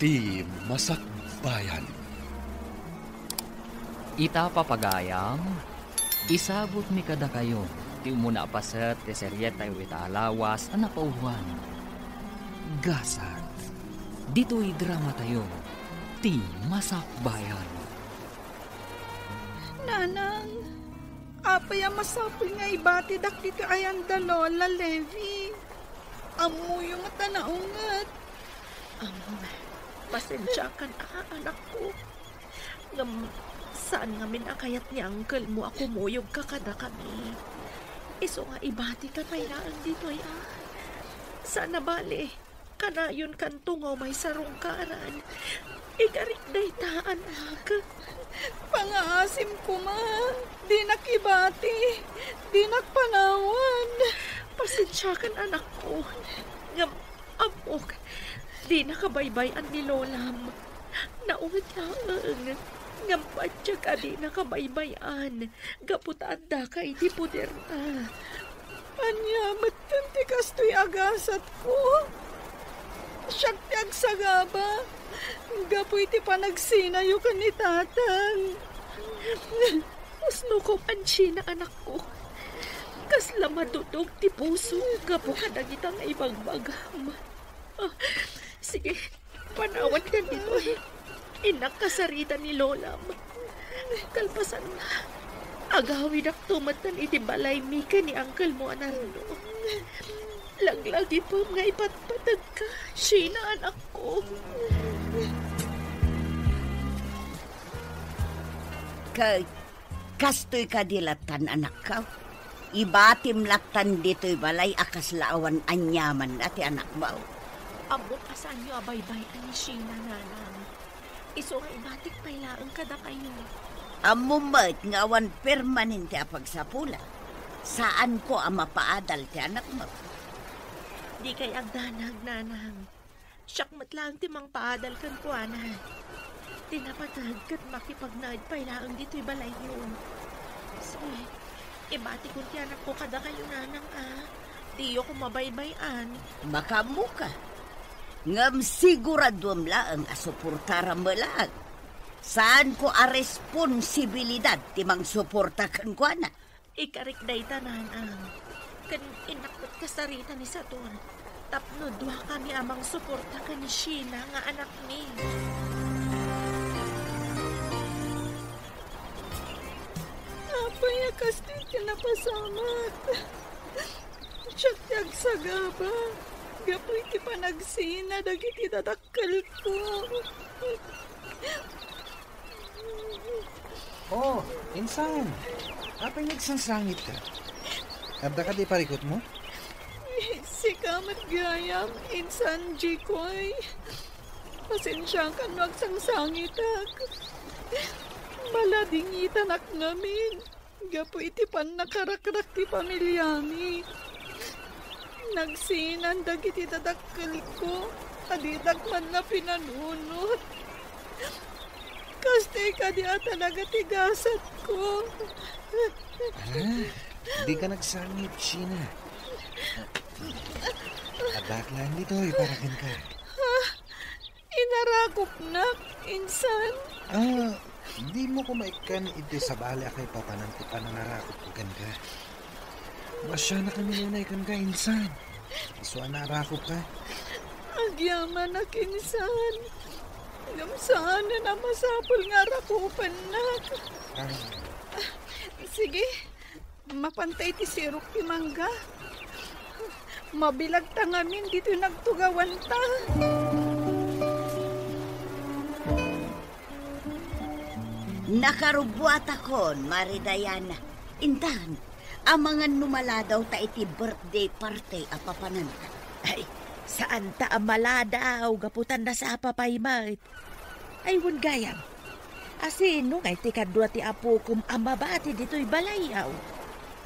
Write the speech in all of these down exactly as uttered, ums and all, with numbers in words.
Ti Masakbayan. Ita, papagayam, isabutmi kadakayo ti umuna a paset ti serietayo ita a lawas a napauhan, Gasat. Ditoy dramatayo, Ti Masakbayan. Nanang, apay a masapul nga ibatidak ditoy ayan da Lola Levi? Ammoyo met a naunget. Am, pasensiakan a, anakko. Ngem, saan ngamin a kayat ni uncle mo a kumuyogka kadakami. Isu nga ibatika pay laeng ditoy, a. Saan a bale, kanayonkanto nga umay sarungkaran. Ikarik dayta, anak. Pangaasim koma, dinak ibati, dinak panawan. Pasensiakan, anakko. Ngem, ammok, dinaka baybay-an ni lolam. Naunget laeng, ngem patiek a dinaka baybay-an, gapu ta addaka iti poderna. Ania metten ti kastoy a gasatko? Siak ti agsagaba gapu iti panagsinayo ken ni tatang. Pusnokon, Sheena, anakko. Kasla madudog ti puso gapu kadagita nga ibagbagam. Ah, sige, panawankan ditoy. Innak kasarita ni lolam. Kalpasanna, agawidakto metten iti balaymi ken ni uncle mo a Nardo. Laglagipem nga ipatpategka, Sheena, anakko. Ket kastoy kadi lattan, anakko? Ibatim lattan ditoy balay a kasla awan aniamanna ti anakmo? Ammok a saanyo a baybay-an ni Sheena, nanang. Isu nga ibatik pay laeng kadakayo. Ammom met nga awan permanente a pagsapula. Saanko a mapaadal ti anakmo. Dikay agdanag, nanang. Siak met laeng ti mangpaadal kenkuana. Ti napateg ket makipagnaed pay laeng ditoy balayyo. Sige, ibatikon ti anakko kadakayo, nanang, a. Diyo ko mabaybay-an. Makaammoka. Ngem siguraduem laeng a suportaram met laeng. Saanko a responsibilidad ti mangsuporta kenkuana. Ikarik dayta, nanang. Ken innak met kasarita ni Sator. Tapno duakami a mangsuporta ken ni Sheena nga anakmi. Apay a kastoy ti napasamak? Siak ti agsagaba gapu iti panagsina dagiti dadakkelko. Oh, insan. Apay nagsangsangitka? Adda kadi parikutmo? Sika met gayam, Insan Jikoy. Pasensiakan no agsangsangitak. Maladingitanak ngamin gapu iti pannakarakrak ti familiami. Nagsinan dagiti dadakkelko a didak man la pinanunot. Kastoy kadi a talaga ti gasatko. Ah, dika nagsangit, Sheena. Addaak laeng ditoy para kenka. Inarakopnak, insan. Ah, dimo koma ikkan iti sabali a kaipapanan ti panangarakopko kenka. Maasianak a minunay kenka, insan. Isu a naarakopka. Agyamanak, insan. Ngem saanen a masapul nga arakopennak. Ah. Sige, mapanta iti sirok ti mangga. Mabilagta ngamin ditoy nagtugawanta. Nakarubbuatakon, Mari Diana. Intan, amangan no maladaw ta iti birthday party a papananta. Ay, saan ta a maladaw, gapu ta nasapa pay met. Ay, wen gayam. Asino ngay ti kadua ti apokom a mabati ditoy balayyo?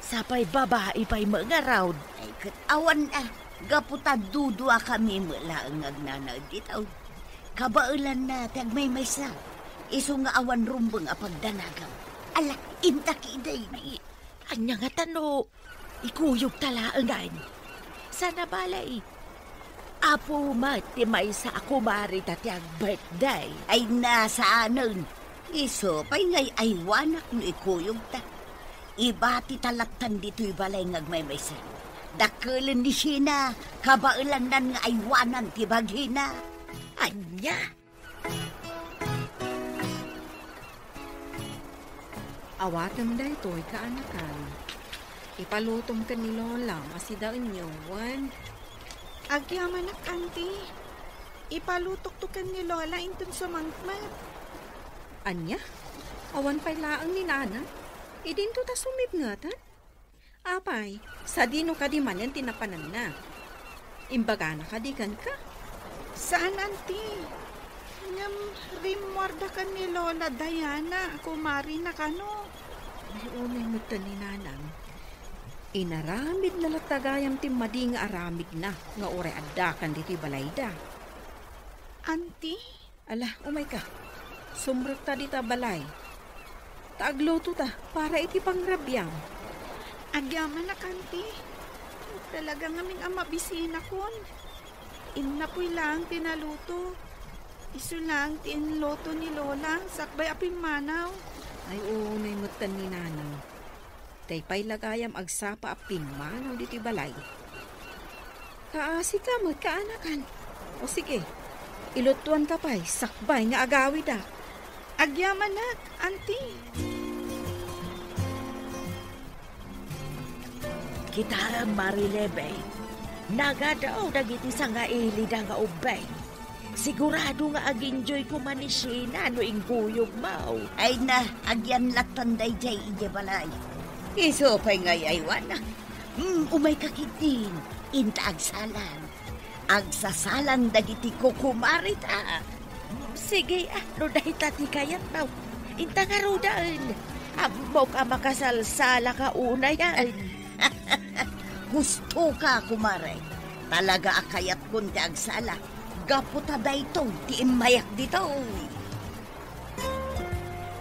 Sapay babai pay met ngarud. Ay, ket awan a, gapu ta duduakami met laeng nga agnanaed ditoy. Kabaelanna ti agmaymaysa. Isu nga awan rumbeng a pagdanagam. Ala, inta ki daydi. Ania ngata no ikuyogta laengen? Saan a bale, Apo met ti maysa a kumarita ti ag-birthday. Ay, saanen. Isu pay nga ay-aywanak no ikuyogta. Ibatita lattan ditoy balay nga agmaymaysa. Dakkelen ni Sheena, kabaelannan nga aywanan ti bagina. Ania? Awatem daytoy, kaanakan. Ipalutom ken ni Lolam a sidaenyo, wen? Agyamanak, Auntie. Ipalutokto ken ni Lola inton sumangpet. Ania? Awan pay laeng ni Nanang? Idinto ta sumipngeten? Apay, sadino kadi manen ti napananna? Imbagana kadi kenka? Saan, Auntie. Ngem rimmuarda ken ni Lola Diana, kumarina kano. Ay, unay metten ni Nanang. Inaramidna latta gayam ti madi nga aramidna nga uray addakan ditoy balayda. Auntie? Ala, umayka. Sumrekta dita balay. Ta aglutota para iti pangrabiam. Agyamanak, Auntie. Talaga ngamin a mabisinakon. Innapoy laeng ti naluto. Isu laeng ti inluto ni Lola sakbay a pimmanaw. Ay, unay metten ni Nanang. Tay pay la gayam agsapa a pimmanaw ditoy balay. Kaasi ka met, kaanakan. O sige, ilutuan ka pay sakbay nga agawidak. Agyamanak, Auntie. Kitaem, Marilebe, nagadaw dagiti sangailida nga ubbing. Sigurado nga ag-enjoy koma ni Sheena no ingkuyogmo. Ay na, agyan lattan daydiay idiay balay. Isu pay nga ay-aywana. Hmm, umayka ketdin, inta agsalang. Agsasalang dagiti kukumarita. Sige, ah, no dayta ti kayatmo, inta ngaruden. Ammok a makasalsalaka unayen. Hustoka, kumare. Talaga a kayatkon ti agsala. Gapu ta daytoy ti immayak ditoy.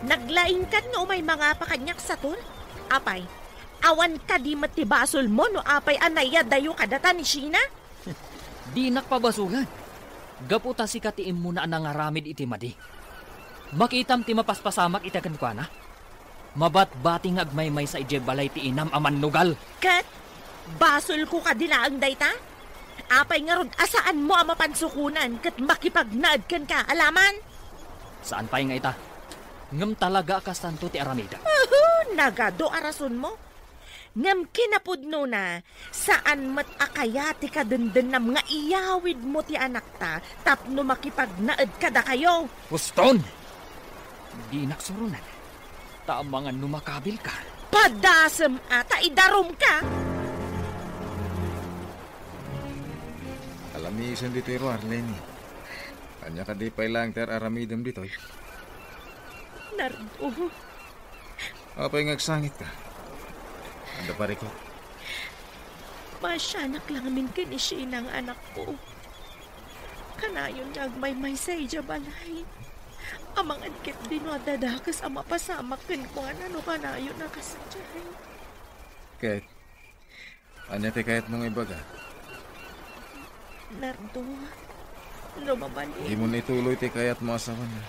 Naglaingkan nga umay mangapa kaniak saton? Apay, awan kadi met ti basolmo no apay a nayadayo kadata ni Sheena? Dinak pabasolen. Gapu ta sika ti immuna a nangaramid iti madi. Makitam ti mapaspasamak iti kenkuana. Mabatbati nga agmaymaysa idiay balay ti inam a mannugal. Ket basolko kadi laeng dayta? Apay ngarud a saanmo a mapansukonan ket makipagnaed kenka, alaman? Saan pay nga ita. Ngem talaga a kastanto ti aramidem. Uhu, nagadu a rasonmo. Ngem kinapudnona, saan met a kayat ti kadendennam nga iyawidmo ti anakta tapno makipagnaed kadakayo. Huston! Dinak suronen. Ta amangan no makabilka. Padasem a ta idarumka! Alamisen ditoy ruar, Lenny. Ania kadi pay laeng ti ar-aramidem ditoy? Nardo. Apay nga agsangitka? Adda parikut? Maasianak la ngamin ken ni Sheena nga anakko. Kanayon nga agmaymaysa idiay balay. Amangan ketdi no adda dakes a mapasamak kenkuana no kanayon a kasdiay. Ket, ania ti kayatmo nga ibaga? Nardo, no mabalin. Dimon ituloy ti kayatmo a sawana.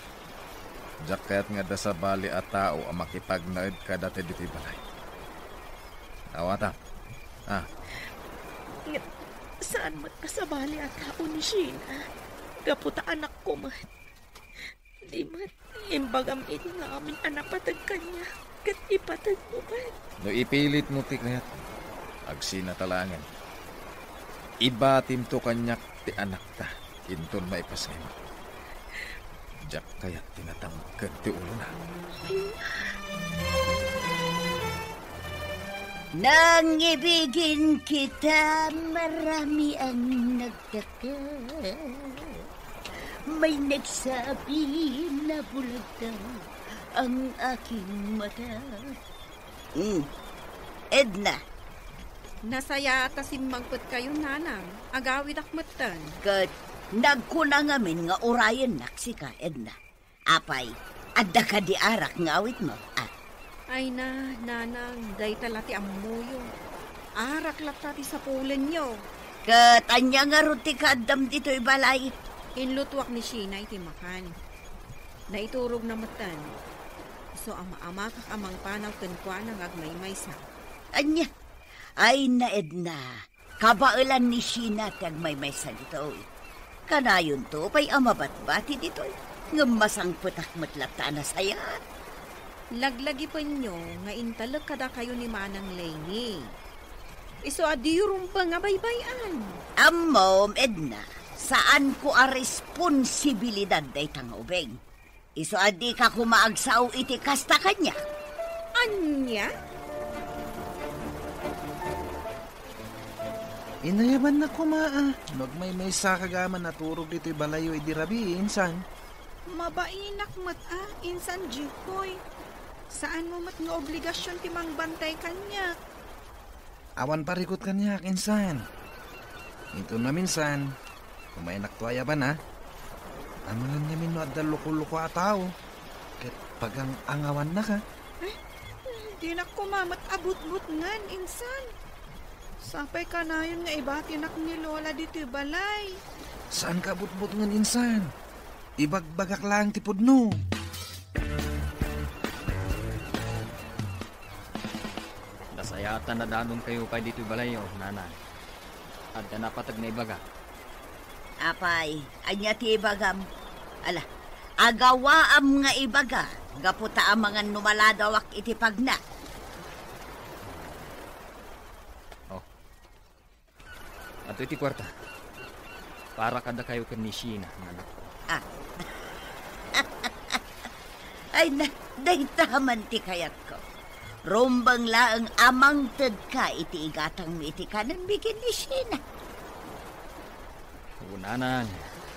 Diak kayat nga adda sabali a tao a makipagnaed kadata ditoy balay. Awatam. Ah. Ngem saan met a sabali a tao ni Sheena. Gapu ta anakko met. Di met, imbagam idi nga amin a napateg kaniak, ket ipateg mo met. No ipilitmo ti kayatmo, agsinata laengen. Ibatimto kaniak ti anakta, inton maipasngaymo. Diak kayat ti natangken ti ulona. Nangibigin kita, marami ang nagtaka. May nagsabi na bulag daw ang aking mata. Hmm. Edna. Nasayaat a simmangpet kayo, Nanang. Agawidak metten. Ket nagkuna ngamin nga urayennak sika, Edna. Apay, adda kadi arak nga awitmo? Ah. Ay na, Nanang, dayta la ti ammoyo. Arak latta ti sapulenyo. Ket ania ngarud ti kaaddam ditoy balay? Inlutuak ni Sheena iti makan. Naiturogna metten. Isu a maamakak a mangpanaw kenkuana nga agmaymaysa. Ania? Ay, Edna. Kabaelan ni Sheena ti agmaymaysa ditoy. Kanayonto pay a mabatbati ditoy, ngem masangpetak met latta a nasayaat. Laglagipenyo nga intalek kadakayo ni Manang Lenny. Isu a diyo rumbeng a baybay-an. Ammom, Edna, saanko a responsibilidad dayta nga ubing. Isu a dika koma agsao iti kasta kaniak. Ania? Inayabannak koma a no agmaymaysa ka gayam a naturog ditoy balayyo idi rabii, insan. Mabainak met a, insan Jikoy. Saanmo met nga obligasion ti mangbantay kaniak. Awan parikut kaniak, insan. Inton maminsan, kumainakto a yaban, a. Amangan ngamin no adda lukoluko a tao, ket pagang-angawannaka. Eh, dinak koma met a butbutngen, insan. Sapay kanayon nga ibatinak ni Lola ditoy balay. Saanka a butbutngen, insan. Ibagbagak laeng ti pudno. Nasayaat a nadanonkayo pay ditoy balayyo, Nanang. Adda napateg nga ibaga. Apay, ania ti ibagam? Ala, agawaam nga ibaga, gapu ta amangan no maladawak iti pagna. Oh. Adtoy ti kuarta. Para kadakayo ken ni Sheena, nga anak. Ah. Ay na, dayta man ti kayatko. Rumbeng laeng a mangtedka iti igatangmi iti kanenmi ken ni Sheena. O, Nanang,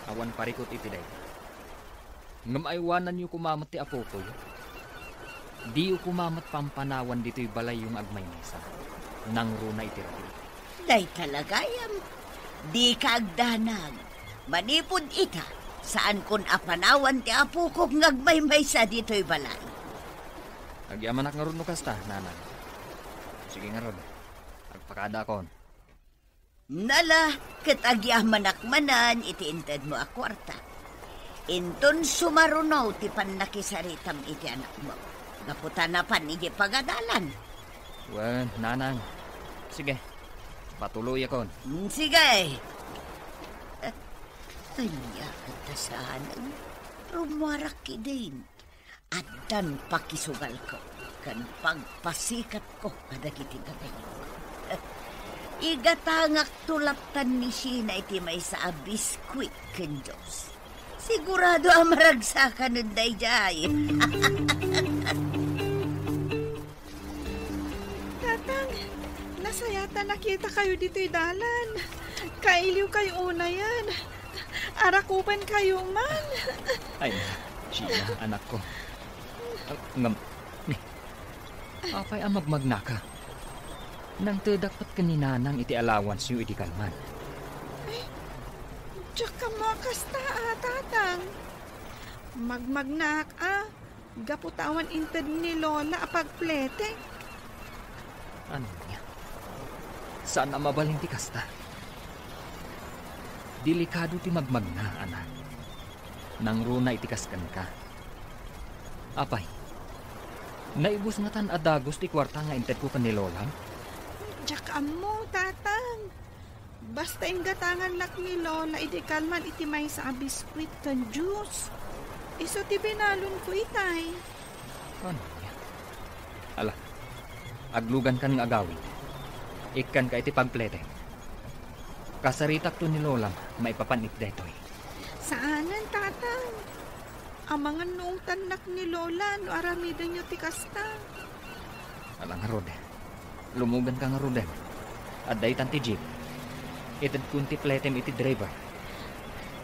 awan parikut iti dayta. Ngem aywananyo koma met ti apokoyo. Diyo koma met pampanawan ditoy balayyo nga agmaymaysa. Nangruna iti rabii. Dayta la gayam, dika agdanag. Manipud ita, saankon a panawan ti apokok nga agmaymaysa ditoy balay. Agyamanak ngarud no kasta, Nanang. Sige ngarud, agpakadaakon. Nala, ket agyamanak manen iti intedmo a kuarta. Inton sumaruno ti pannakisaritam iti anakmo, gapu ta napan idiay pagadalan. Wen, Nanang. Sige, patuloyakon. Mm, sige. Eh, ania ket ta saanen? Rummuarak idin. Addan pakisugalko ken pagpasikatko kadagiti gagayyemko. Igatangakto lattan ni Sheena iti maysa a biskuit ken juice. Sigurado a maragsakanen daydiay. Tatang, nasayaat a nakitakayo ditoy dalan. Kailiwkayo unayen. Arakupankayo man. Ay na, Sheena, anakko. Ah, ngem, ni, apay a magmagnaka? Nangtedak met ken ni Nanang iti allowanceyo idi kalman. Ay, diak ammo a kasta a, Tatang. Magmagnaak a, gapu ta awan inted ni Lola a pagpletek. Ania? Saan a mabalin ti kasta? Delikado ti magmagna, anak. Nangruna iti kas kenka. Apay, naibus ngatan a dagus ti kuarta nga intedko ken ni Lolam? Diak ammo, Tatang. Basta inggatangannak ni Lola idi kalman iti maysa a biskuit ken juice. Isu ti binalonko itay. Ania? Ala, aglugankan nga agawid. Ikkanka iti pagpletek. Kasaritakto ni Lolam maipapan iti daytoy. Saanen, Tatang. Amangan no ungtannak ni Lola no aramidenyo ti kasta. Ala ngarud. Lumuganka ngaruden. Adda itan ti jeep. Itedkon ti pletem iti driver.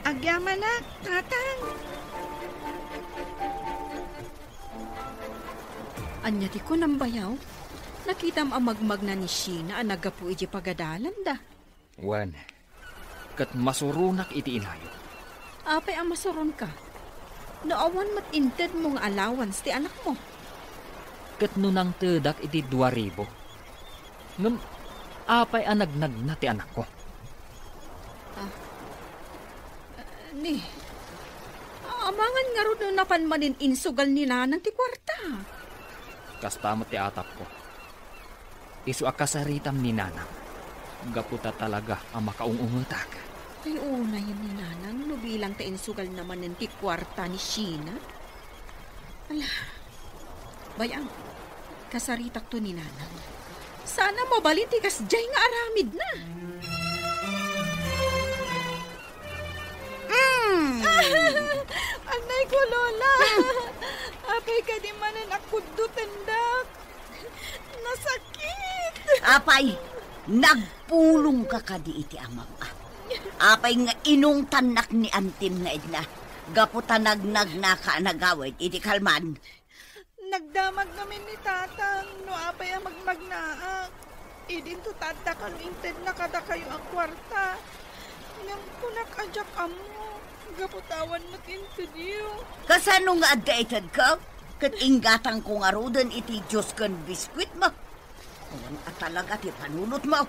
Agyamanak, Tatang. Ania ti kunam, bayaw? Nakitam a magmagna ni Sheena a naggapu idiay pagadalanda. Wen, ket masuronak iti inayo. Apay a masuronka? No awan met intedmo nga allowance ti anakmo. Ket no nangtedak iti dua ribu, ngem apay a nagnagna ti anakko? Ah, ni, amangan ngarud no napan manen insugal ni Nanang ti kuarta. Kasta met ti atapko. Isu a kasaritam ni Nanang. Gapu ta talaga a makaung-ungetak. Ay, unayen ni Nanang no bilang ta insugal na manen ti kuarta ni Sheena. Ala, bay-am, kasaritakto ni Nanang. Saan a mabalin ti kasdiay nga aramidna. Mm. Anay ko, Lola! Apay kadi manen a kuddo tendak? Nasakit! Apay, nagpulongka kadi iti amam, a? Apay nga inungtannak ni antim nga idna, gapu ta nagnagnaka a nagawid iti kalman? Nagdamag ngamin ni Tatang no apay a magmagnaak. Idinto ta adda kano intedna kadakayo a kuarta. Ngem kunak a diak ammo, gapu ta awan met intedyo. Kasano nga adda itedko? Ket inggatangko ngaruden iti juice ken biskuitmo. Awan a talaga ti panunotmo.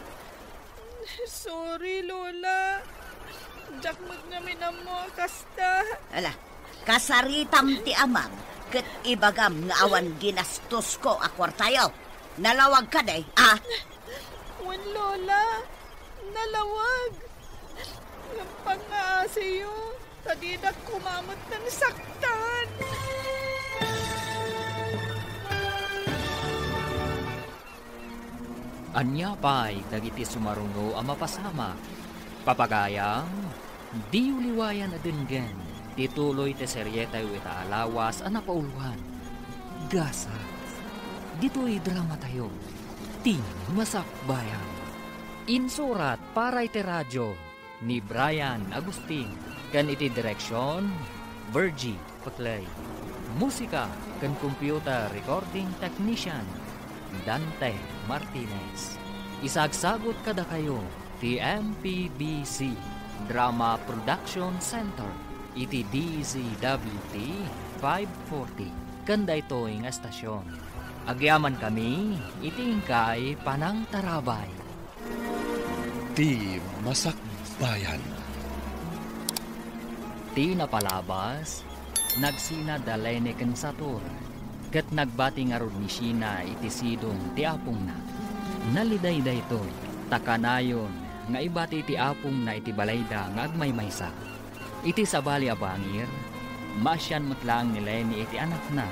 Sorry, Lola. Diak met ngamin ammo a kasta. Ala, kasaritam ti amam, ket ibagam nga awan ginastosko a kuartayo. Nalawag kadi, a? Wen, Lola. Nalawag. Ngem pangngaasiyo, ta didak koma met nasaktan. Ania pay dagiti sumaruno a mapasamak? Papagayam, diyo liwayan a denggen ti tuloy ti serietayo ita a lawas a napauluan, Gasat. Ditoy dramatayo, Ti Masakbayan. Insurat para iti radio ni Brian Agustin, ken iti direksion, Virgie Paclay. Musika ken computer recording technician, Dante Martinez. Isagsagut kadakayo ti M P B C Drama Production Center iti D Z W T five forty ken daytoy nga estasion. Agyamankami iti inkay panangtarabay. Ti Masakbayan. Ti napalabas, nagsina da Lene ken Satur, ket nagbati ngarud ni Sheena iti sidong ti apongna. Naliday daytoy, ta kanayon nga ibati ti apongna iti balayda nga agmaymaysa. Iti sabali a bangir, maasian met laeng ni Leni iti anakna,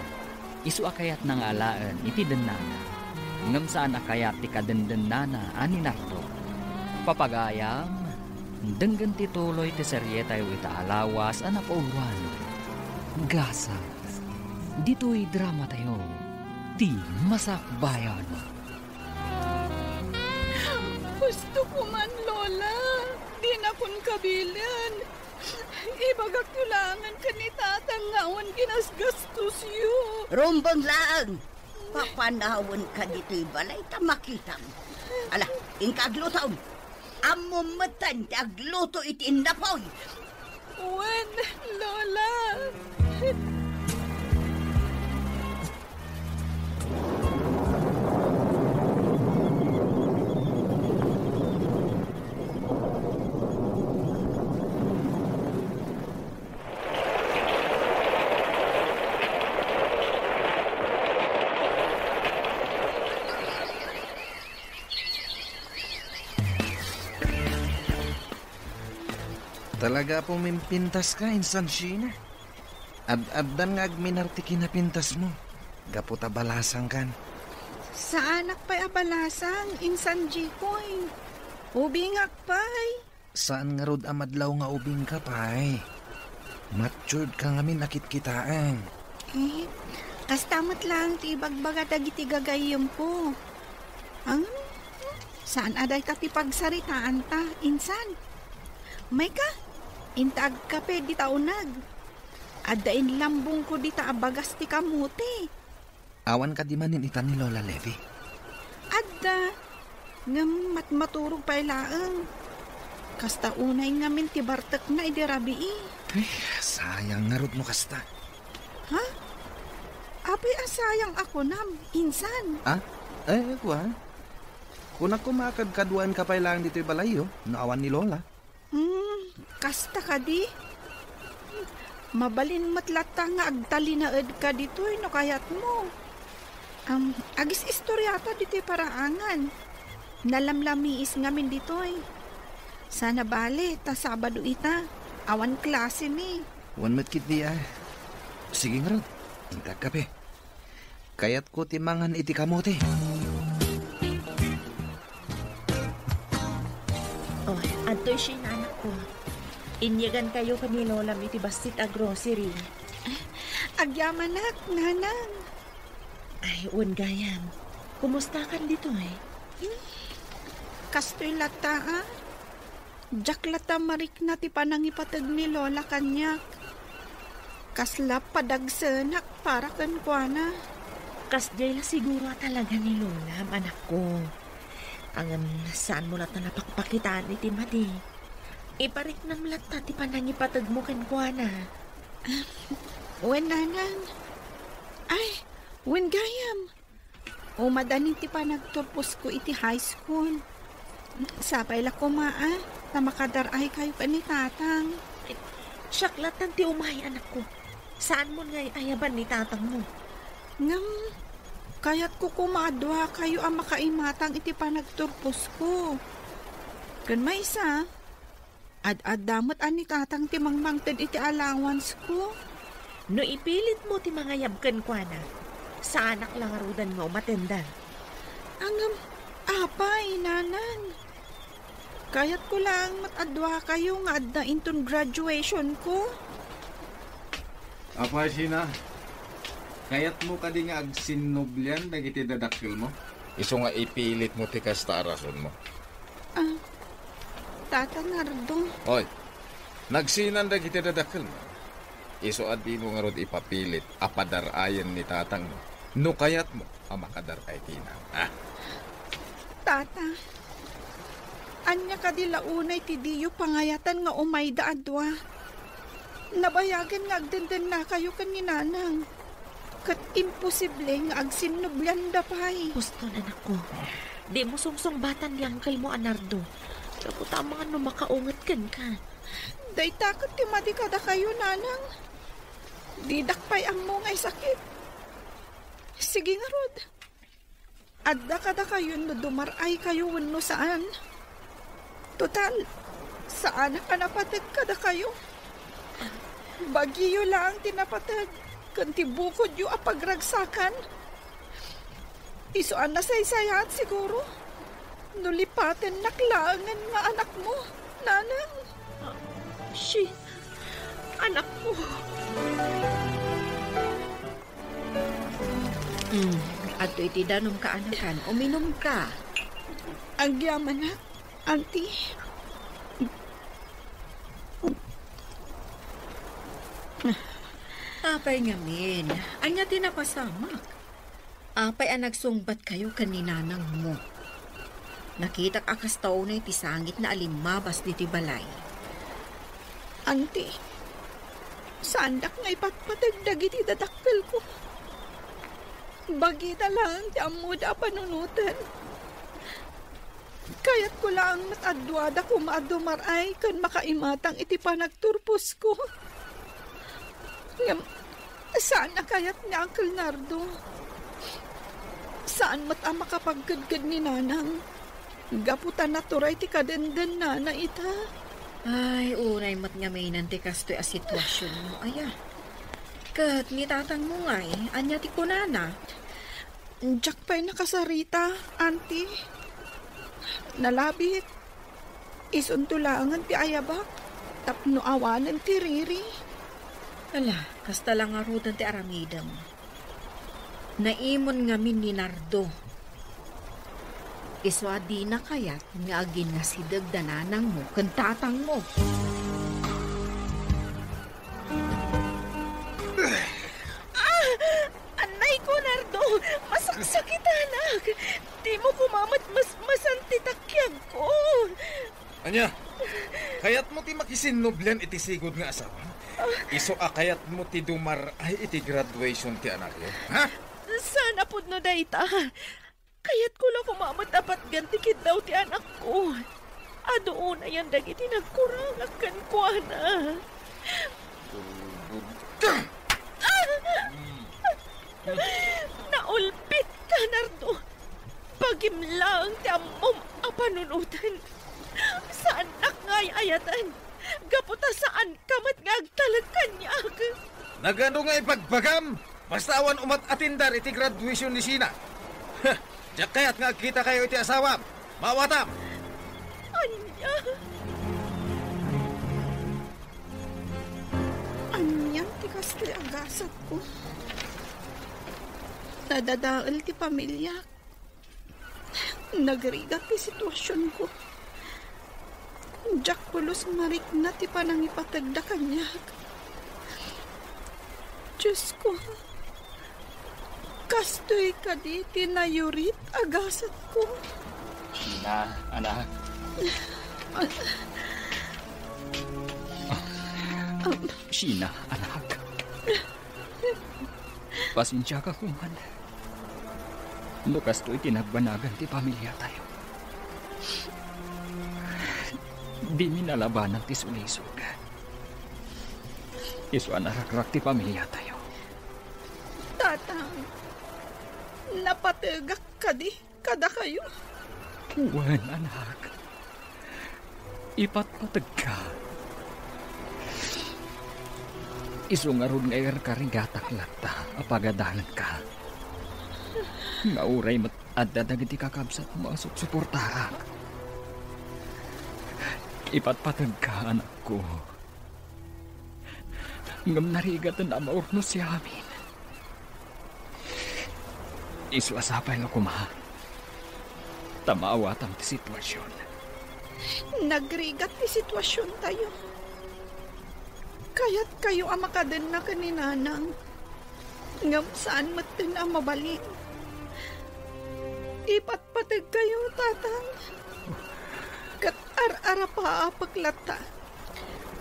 isu a kayatna nga alaen iti dennana, ngem saan a kayat ti kadendennana a ni Nardo. Papagayam, denggen ti tuloy ti serietayo ita a lawas a napauluan, Gasat. Ditoy dramatayo, Ti Masakbayan. Gusto ko man, Lola. Dinakon kabilen. Ibagakyo laengen ken ni Tatang nga awan ginasgastosyo. Rumbeng laeng. Papanawenka ditoy balay ta makitam. Ala, inka aglutom. Ammom metten ti agluto iti innapoy. Wen, Lola. Talaga a pumimpintaska, Insan Sheena. Ad-addan nga agminar ti kinapintasmo, gapu ta balasangkan. Saanak pay a balasang, Insan Jikoy. Ubingak pay. Saan ngarud a madlaw nga ubingka pay. Maturedka ngamin a kitkitaen. Eh, kasta met laeng ti ibagbaga dagiti gagayyemko. Ang, saan a dayta ti pagsaritaanta, Insan? Mayka, inta agkape dita uneg. Adda inlambongko dita a bagas ti kamote. Awan kadi manen ita ni Lola Levy? Adda, ngem matmaturog pay laeng. Kasta unay ngamin ti bartekna idi rabii. Ay, sayang ngarud no kasta. Ha? Apay a sayang a kunam, Insan? Ah? Eh, kua? Kunak koma a kadkaduaenka pay laeng ditoy balayyo, no awan ni Lola. Hmm, kasta kadi? Mabalin met latta nga agtalinaedka ditoy no kayatmo. Am, agis-istoriata ditoy paraangan. Nalamlamiis ngamin ditoy. Sana bale, ta Sabado ita. Awan klasemi. Wen met ketdi, a. Sige ngarud, intak kape. Kayatko ti mangan iti kamote. Oh, adtoy Sheena, anakko. Inyegankayo ken ni Lolam iti bassit a grocery. Agyamanak, nanang. Ay, wen gayam. Kumustakan ditoy? Kastoy latta, a. Diak latta marikna ti panangipateg ni Lola kaniak. Kasla padagsenak para kenkuana. Kasdiay la siguro a talaga ni Lolam, anakko. Ngem saanmo latta napakpakitaan iti madi. Ipariknam latta ti panangipategmo kenkuana. Wen, nanang. Ay, wen gayam. Umadanin ti panagturposko iti high school. Sapay la koma, a, ta makadar-aykayo ken ni tatang. Siak lattan ti umay, anakko. Saanmon nga ay-ayaban ni tatangmo. Ngem, kayatko koma a duakayo a makaimatang iti panagturposko. Ken maysa, ad-adda met a ni tatang ti mangmangted iti allowance ko. No ipilitmo ti mangayab kenkuana, saanak la ngaruden nga umatenda. Ngem, apay, nanang. Kayatko laeng met a duakayo nga adda inton graduation ko. Apay, Sheena, kayatmo kadi nga agsinnublian dagiti dadakkelmo? Isu nga ipilitmo ti kasta a rasonmo. Ah, Tata Nardo. Oy, nagsinan dagiti dadakkelmo. Isu a dimo ngarud ipapilit a padar-ayen ni tatangmo no kayatmo a makadar-ay ti inam, ha? Tata, ania kadi la unay ti diyo pangayatan nga umayda a dua? Nabayagen nga agdendennakayo ken ni Nanang. Ket imposible nga agsinnublianda pay. Poston, anakko. Dimo sungsungbatan ni uncle mo a Nardo. Gapu ta amangan no makaunget kenka. Dayta ket ti madi kadakayo, Nanang. Didak pay ammo nga isakit. Sige ngarud. Adda kadakayo no dumar-aykayo wenno saan. Total, saanak a napateg kadakayo. Bagiyo laeng ti napateg ken ti bukodyo a pagragsakan. Isu a nasaysayaat siguro no lipatennak laengen nga anakmo, Nanang. Shi, anakko. Mm, adtoy ti danumka, anakan. Uminumka. Agyamanak, Auntie. Apay ngamin, ania ti napasamak? Apay a nagsungbatkayo ken ni nanangmo? Nakitak a kasta unay ti sangitna a limmabas ditoy balay. Auntie, saandak nga ipatpateg dagiti dadakkelko. Bagida laeng ti ammoda a panunoten. Kayatko laeng met a duada koma a dumar-ay ken makaimatang iti panagturposko. Ngem saan a kayat ni Uncle Nardo. Saan met a makapagkedked ni Nanang gapu ta naturay ti kadendennana ita. Ay, unay met ngamin ti kastoy a situasionmo, aya. Ket ni tatangmo ngay, ania ti kunana? Diak pay nakasarita, Auntie. Nalabit. Isunto laengen ti ayabak tapno awanen ti riri. Ala, kasta la ngaruden ti aramidem. Naimon ngamin ni Nardo. Isu a dina kayat nga aginnasideg da nanangmo ken tatangmo. Ah! Anay ko, Nardo! Masaksakitanak! Dimo koma met masmasan ti takiagko! Ania? Kayatmo ti makisinnublian iti sigud nga asawa? Isu a kayatmo ti dumar-ay iti graduation ti anakyo? Ha? Saan a pudno dayta. Kayatko la koma met a patgan ti kiddaw ti anakko. Adu unayen dagiti nagkurangak kenkuana. Naulbitka, Nardo. Bagim laeng ti ammom a panunoten. Saannak nga ay-ayaten. Gapu ta saanka met nga agtalek kaniak. Nagano nga ibagbagam? Basta awan umat atindar iti graduation ni Sheena. Huh, diak kayat nga agkitakayo iti asawam. Maawatam! Ania? Anian ti kastoy a gasatko? Nadadael ti pamiliak. Nagrigat ti situasionko. Diak pulos marikna ti panangipategda kaniak. Diosko, kastoy kadi ti nayurit a gasatko? Sheena, anak. Sheena, anak. Pasensiaka koman no kastoy ti nagbanagan ti pamiliatayo. Dimi nalabanan ti sulisog. Isu a narakrak ti pamiliatayo. Tatang, napategak kadi kadakayo? Wen, anak. Ipatpategka. Isu ngarud nga irkarigatak latta a pagadalanka. Nga uray met adda dagiti kakabsatmo a supsuportaak. Ipatpategka, anakko. Ngem narigaten a maurnos ti amin. Isu a sapay nga koma ta maawatam ti situasion. Nagrigat ti situasiontayo. Kayatkayo a makadenna ken ni Nanang, ngem saan metten a mabalin. Ipatpategkayo, Tatang, ket ar-arapaapek latta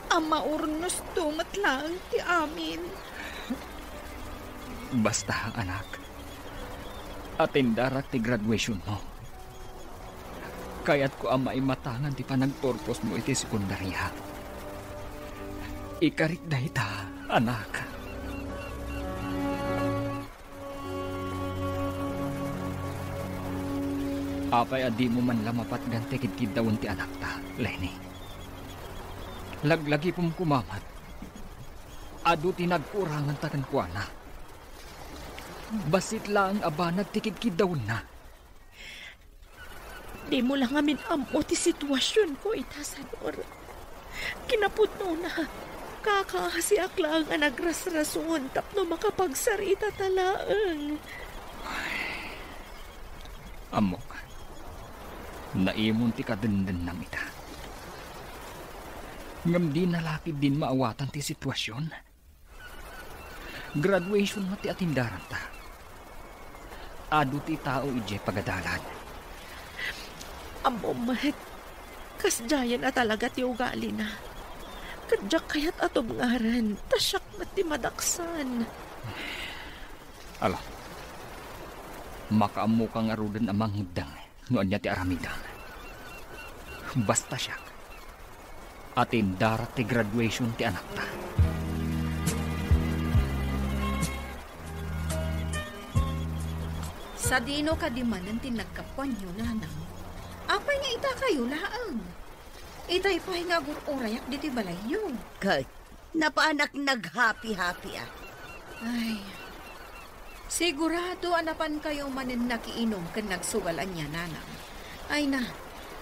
a maurnosto met laeng ti amin. Basta, anak, atendarak ti graduationmo. Kayatko a maimatangan ti panagturposmo iti sekundaria. Ikarik dayta, anak. Apay a dimo man la mapatgan ti kidkiddawen ti anakta, Lenny? Laglagipem koma met, adu ti nagkuranganta kenkuana. Bassit laeng a banag ti kidkiddawenna. Dimo la ngamin ammo ti situasionko ita, Senor. Kinapudnona, kakaasiak laeng a nagrasrason tapno makapagsarita ta laeng. Ammok, naimon ti kadendennam ita. Ngem dina la ketdin maawatan ti situasion. Graduation met ti atindaranta. Adu ti tao idiay pagadalan. Ammom met, kasdiayen a talaga ti ugalina. Ket diak kayat a tubngaran, ta siak met ti madaksan. Ala, makaammoka ngaruden a mangiddeng no ania ti aramidem. Basta siak, atendarak ti graduation ti anakta. Sadino kadi manen ti naggapuanyo, Nanang? Apay nga itakayo laeng? Itay pay nga agur-urayak ditoy balayyo. Ket napanak naghapi-hapi a. Ay, sigurado a napankayo manen nakiinum ken nagsugal ania, Nanang. Ay na,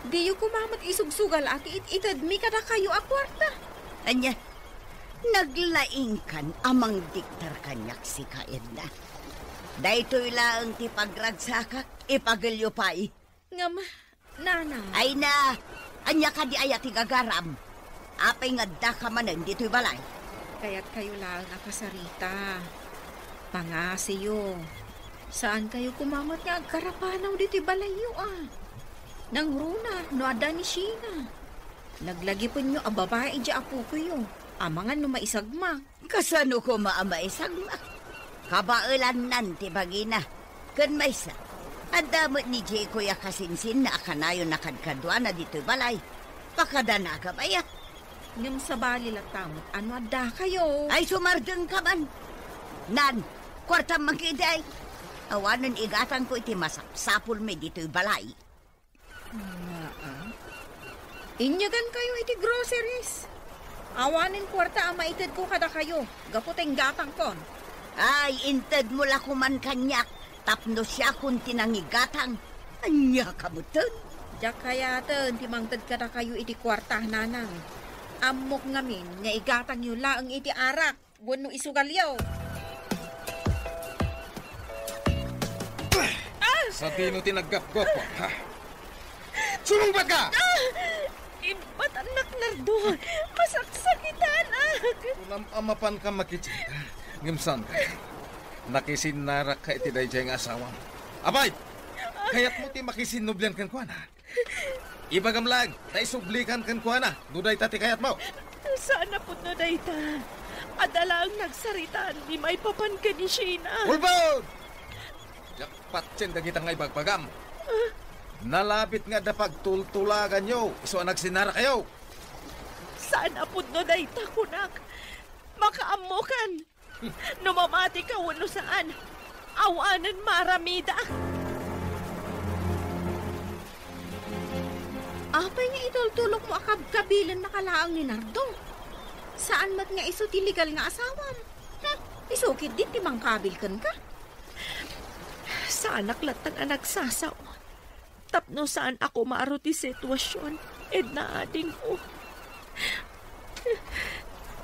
diyo koma met isugsugal a ti it-itedmi kadakayo a kuarta. Ania, naglaingkan a mangdiktar kaniak sika, Edna. Daytoy laeng ti pagragsakak, ipagelyo pay. Ngem, Nanang. Ay na! Ania kadi aya ti gagaram? Apay nga addaka manen ditoy balay? Kayatkayo laeng a kasarita. Pangasiyo. Saankayo koma met nga agkarapanaw ditoy balayyo a. Nangruna no adda ni Sheena. Laglagipenyo a babai idiay apokoyo. Amangan no maisagmak. Kasano koma a maisagmak? Kabaelannan ti bagina. Ken maysa, adda met ni Jikoy a kasinsinna a kanayon a kadkaduana ditoy balay. Pakadanagam aya. Ngem sabali latta met a no addakayo. Ay, sumardengka man. Nan, kuartam man ketdi. Awanen igatangko iti masapsapulmi ditoy balay. Aa. Inyagankayo iti groceries. Awanen kuarta a maitedko kadakayo gapu ta inggatangkon. Ay, intedmo la koman kaniak tapno siakon ti nangigatang. Ania ka metten? Diak kayaten ti mangted kadakayo iti kuarta, nanang. Ammok ngamin nga igatangyo laeng iti arak wenno isugalyo. Ah! Sadino ti naggapgop, ha? Sumungbat ka! Ah! Imbatan nak, Nardo. Masaksakitanak. Kunam a mapanka makitita. Ngem saan ka? Nakisinnarak ka iti daydiay nga asawam. Apay! Kayatmo ti makisinnublian kenkuana? Ibagam laeng, ta isublikan kenkuana, no dayta ti kayatmo. Saan a pudno dayta. Adda laeng nagsaritaan ni maipapan ken ni Sheena. Ulbod! Diak patien dagita nga ibagbagam. Ah? Nalabit nga adda pagtultulaganyo, isu a nagsinnarakayo. Saan a pudno dayta, kunak. Makaammokan. No mamatika wenno saan, awanen maaramidak. Apay nga itultulokmo a kabkabilennaka laeng ni Nardo? Saan met nga isu ti legal nga asawam? Hmm, isu ketdi ti mangkabil kenka. Saanak latta a nagsasao. Tapno saan a kumaro ti situasion, Edna, adingko.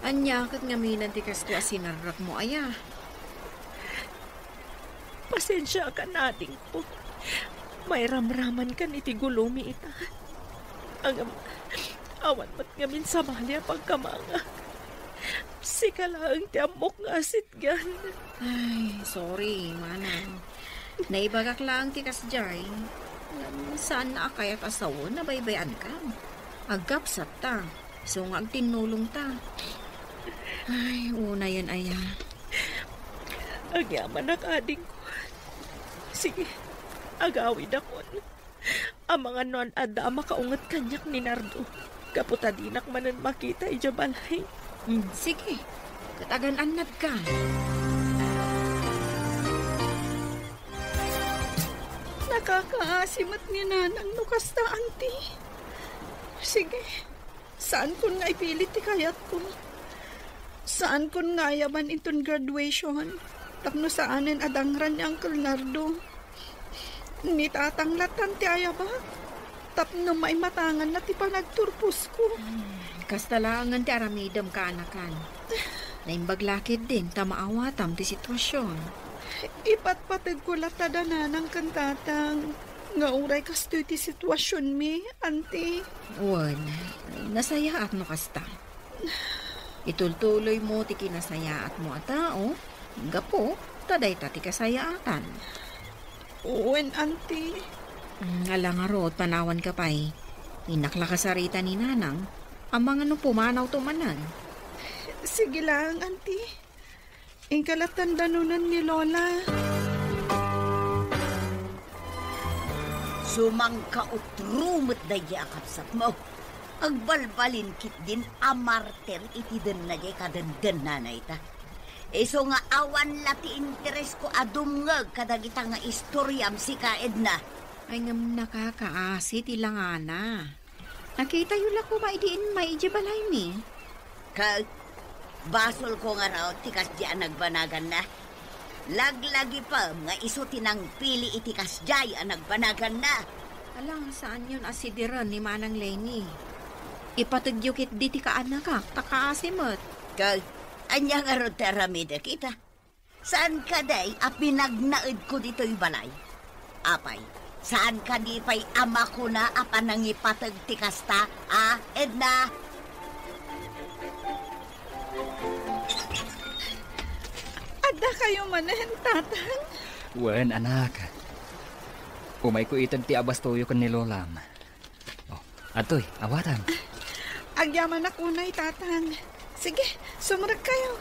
Ania ket ngamin ti kastoy a sinarrakmo aya? Pasensiakan, adingko. Mairamramankan iti gulomi ita. Ngem, awan met ngamin sabali a pagkamanga. Sika laeng ti ammok nga asit Gan. Ay, sorry, manang. Naibagak laeng ti kasdiay. Ngem saan a kayat a sawen a baybay-anka. Agkapsat ta. Isu nga agtinnulong ta. Ay, unayen aya. Agyamanak, adingko. Sige, agawidakon. Amangan no adda a makaunget kaniak ni Nardo, gapu ta dinak manen makita idiay balay. Hmm, sige. Ket agan-annadka. Nakakaasi met ni Nanang no kasta, Auntie. Sige, saankon nga ipilit ti kayatko. Saankon nga ayaban inton graduation, tapno saanen a dangran ni Uncle Nardo. Ni Tatang lattan ti ayabak, tapno maimatanganna ti panagturposko. Hmm, kasta laengen ti aramidem, kaanakan. Naimbag la ketdin ta maawatam ti situasion. Ipatpategko latta da Nanang ken Tatang nga uray kastoy ti situasionmi, Auntie. Wen, nasayaat no kasta. Itultuloymo ti kinasayaatmo a tao, gapu ta dayta ti kasayaatan. Wen, Auntie. Mm, ala ngarud, panawanka pay. Innak la kasarita ni Nanang, amangan no pumanawto manen. Sige laeng, Auntie. Inka lattan danonen ni Lola. Sumangkautro met daydiay a kabsatmo. Agbalbalin ketdin a martir iti denna diay kadendennana ita. Isu nga awan la ti interesko a dumngeg kadagita nga istoriam sika, Edna. Ay, ngem nakakaasi ti langana. Nakitayo la koma idi immay idiay balaymi. Ket basolko ngarud ti kasdiay a nagbanaganna. Laglagipem nga isu ti nangpili iti kasdiay a nagbanaganna. Ala, saanyon a sidiren ni Manang Lenny. Ipategyo ketdi ti kaanakak, ta kaasi met. Ket ania ngarud ti aramidek ita? Saan kadi a pinagnaedko ditoy balay? Apay, saan kadi pay a makuna a panangipateg ti kasta, a, Edna? Adda kayo manen, Tatang? Wen, anak. Umayko ited ti abastoyo ken ni Lolam. Oh, adtoy, awatam. Agyamanak unay, Tatang. Sige, sumrek kayo.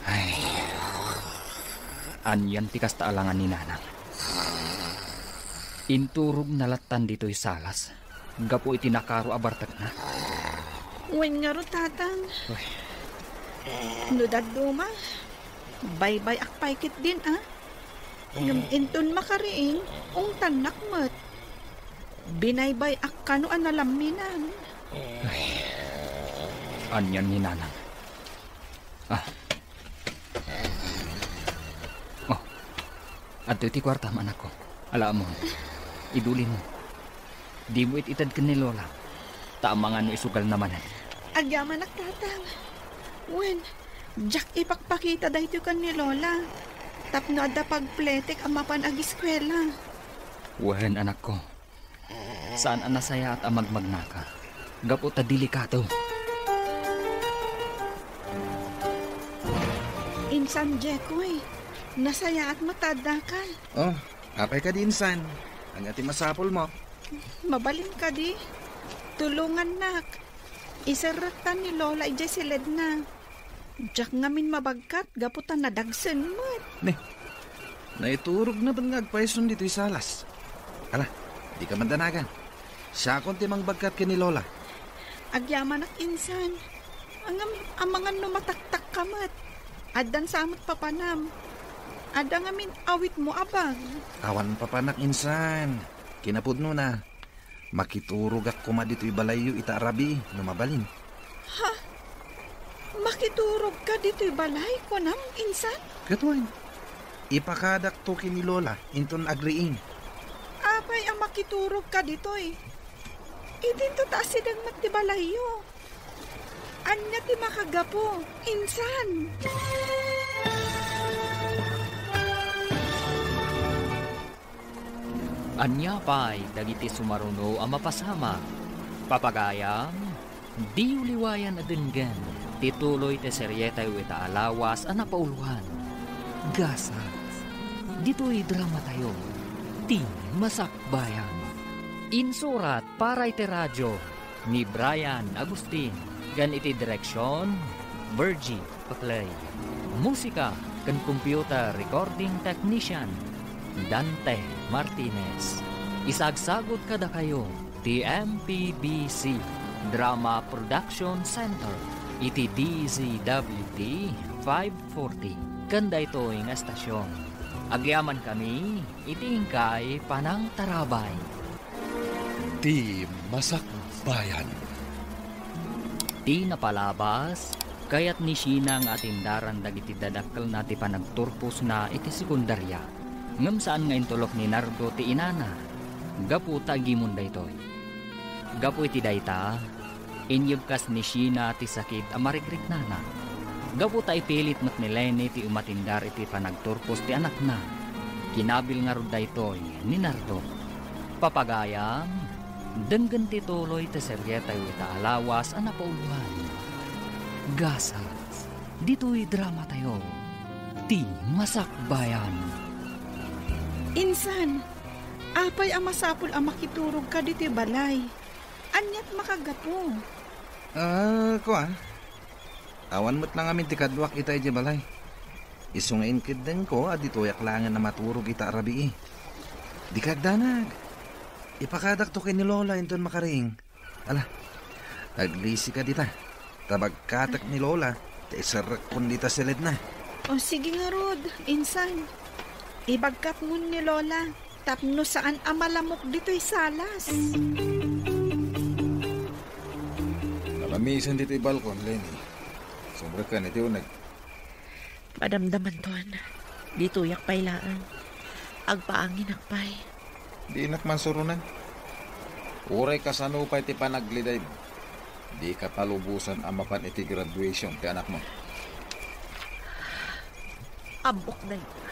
Ay. Anian ti kasta alangan ni Nanang? Inturogna lattan ditoy salas gapu iti nakaro a bartekna. Wen ngarud, Tatang. Uy. No dadduma, baybay-ak pay ketdin, a? Ngem inton makariing, ungtannak met. Binaybay-ak kano a nalamminan. Ay, anian ni Nanang? Ah. Oh. Adtoy ti kuartam, anakko. Ala, ammom. Idulinmo. Dimo it-ited ken ni Lola. Ta amangan no isugalna manen. Agyamanak, Tatang. Wen, diak ipakpakita daytoy ken ni Lola. Tapno adda pagpletek a mapan agiskuela. Wen, anakko. Saan a nasayaat a magmagnaka gapu ta delikado. Insan Jekoy, nasayaat met ta addaka. Oh, apay kadi, insan? Ania ti masapulmo? Mabalin kadi? Tulongannak. Iserrektan ni Lola idiay siledna. Diak ngamin mabagkat gapu ta nadagsen met. Ne, naiturogna met nga agpayson ditoy salas. Ala, dika mandanagan. Siakon ti mangbagkat ken ni Lola. Agyamanak, insan. Ngem amangan no mataktakka met. Addan sa met papanam. Adda ngamin awitmo a bag. Awan papanak, insan. Kinapudnona, makiturogak koma ditoy balayyo ita a rabii no mabalin. Ha? Makiturogka ditoy balay, kunam, insan? Ket wen, ipakadakto ken ni Lola inton agriing. Apay a makiturogka ditoy? Idinto ta asideg met ti balayyo. Ania ti makagapu, insan? Ania pay dagiti sumaruno a mapasamak? Papagayam, diyo liwayan a denggen ti tuloy ti serietayo ita a lawas a napauloan, Gasat. Ditoy dramatayo, Ti Masakbayan. Insurat para iti radio ni Brian Agustin, ken iti direksion, Virgie Paclay. Musika ken computer recording technician, Dante Martinez. Isagsagut kadakayo ti M P B C Drama Production Center iti D Z W T five forty. Ken daytoy nga estasion, agyamankami iti inkay panangtarabay. Ti Masakbayan. Ti napalabas, kayat ni Sheena nga atindaran dagiti dadakkelna ti panagturposna iti sekundaria, ngem saan nga intulok ni Nardo ti inana gapu ta agimon daytoy. Gapu iti dayta, inyebkas ni Sheena ti sakit a marikriknana. Gapu ta ipilit met ni Lenny ti umatindar iti panagturpos ti anakna, kinabil ngarud daytoy ni Nardo. Papagayam, denggen ti tuloy ti serietayo ita a lawas a napauloan, Gasat. Ditoy dramatayo, Ti Masakbayan. Insan, apay a masapul a makiturogka ditoy balay? Aniat makagapu? Ah, kua. Awan met la ngamin ti kaduak ita idiay balay. Isu nga inkeddengko a ditoyak laengen a maturog ita a rabii. Dika agdanag. Ipakadakto ken ni Lola inton makariing. Ala, aglisika dita. Ta bagkatek ni Lola ta iserrekkon dita siledna. O, sige ngarud, insan. Ibagkatmon ni Lola tapno saan a malamok ditoy salas. Nalamisen ditoy balkon, Lenny. Sumrekkan iti uneg. Madamdamanton, ditoyak pay laeng. Agpaanginak pay. Dinak mansuronen. Uray kasano pay ti panaglidaymo, dika palubosan a mapan iti graduation ti anakmo. Ammok dayta.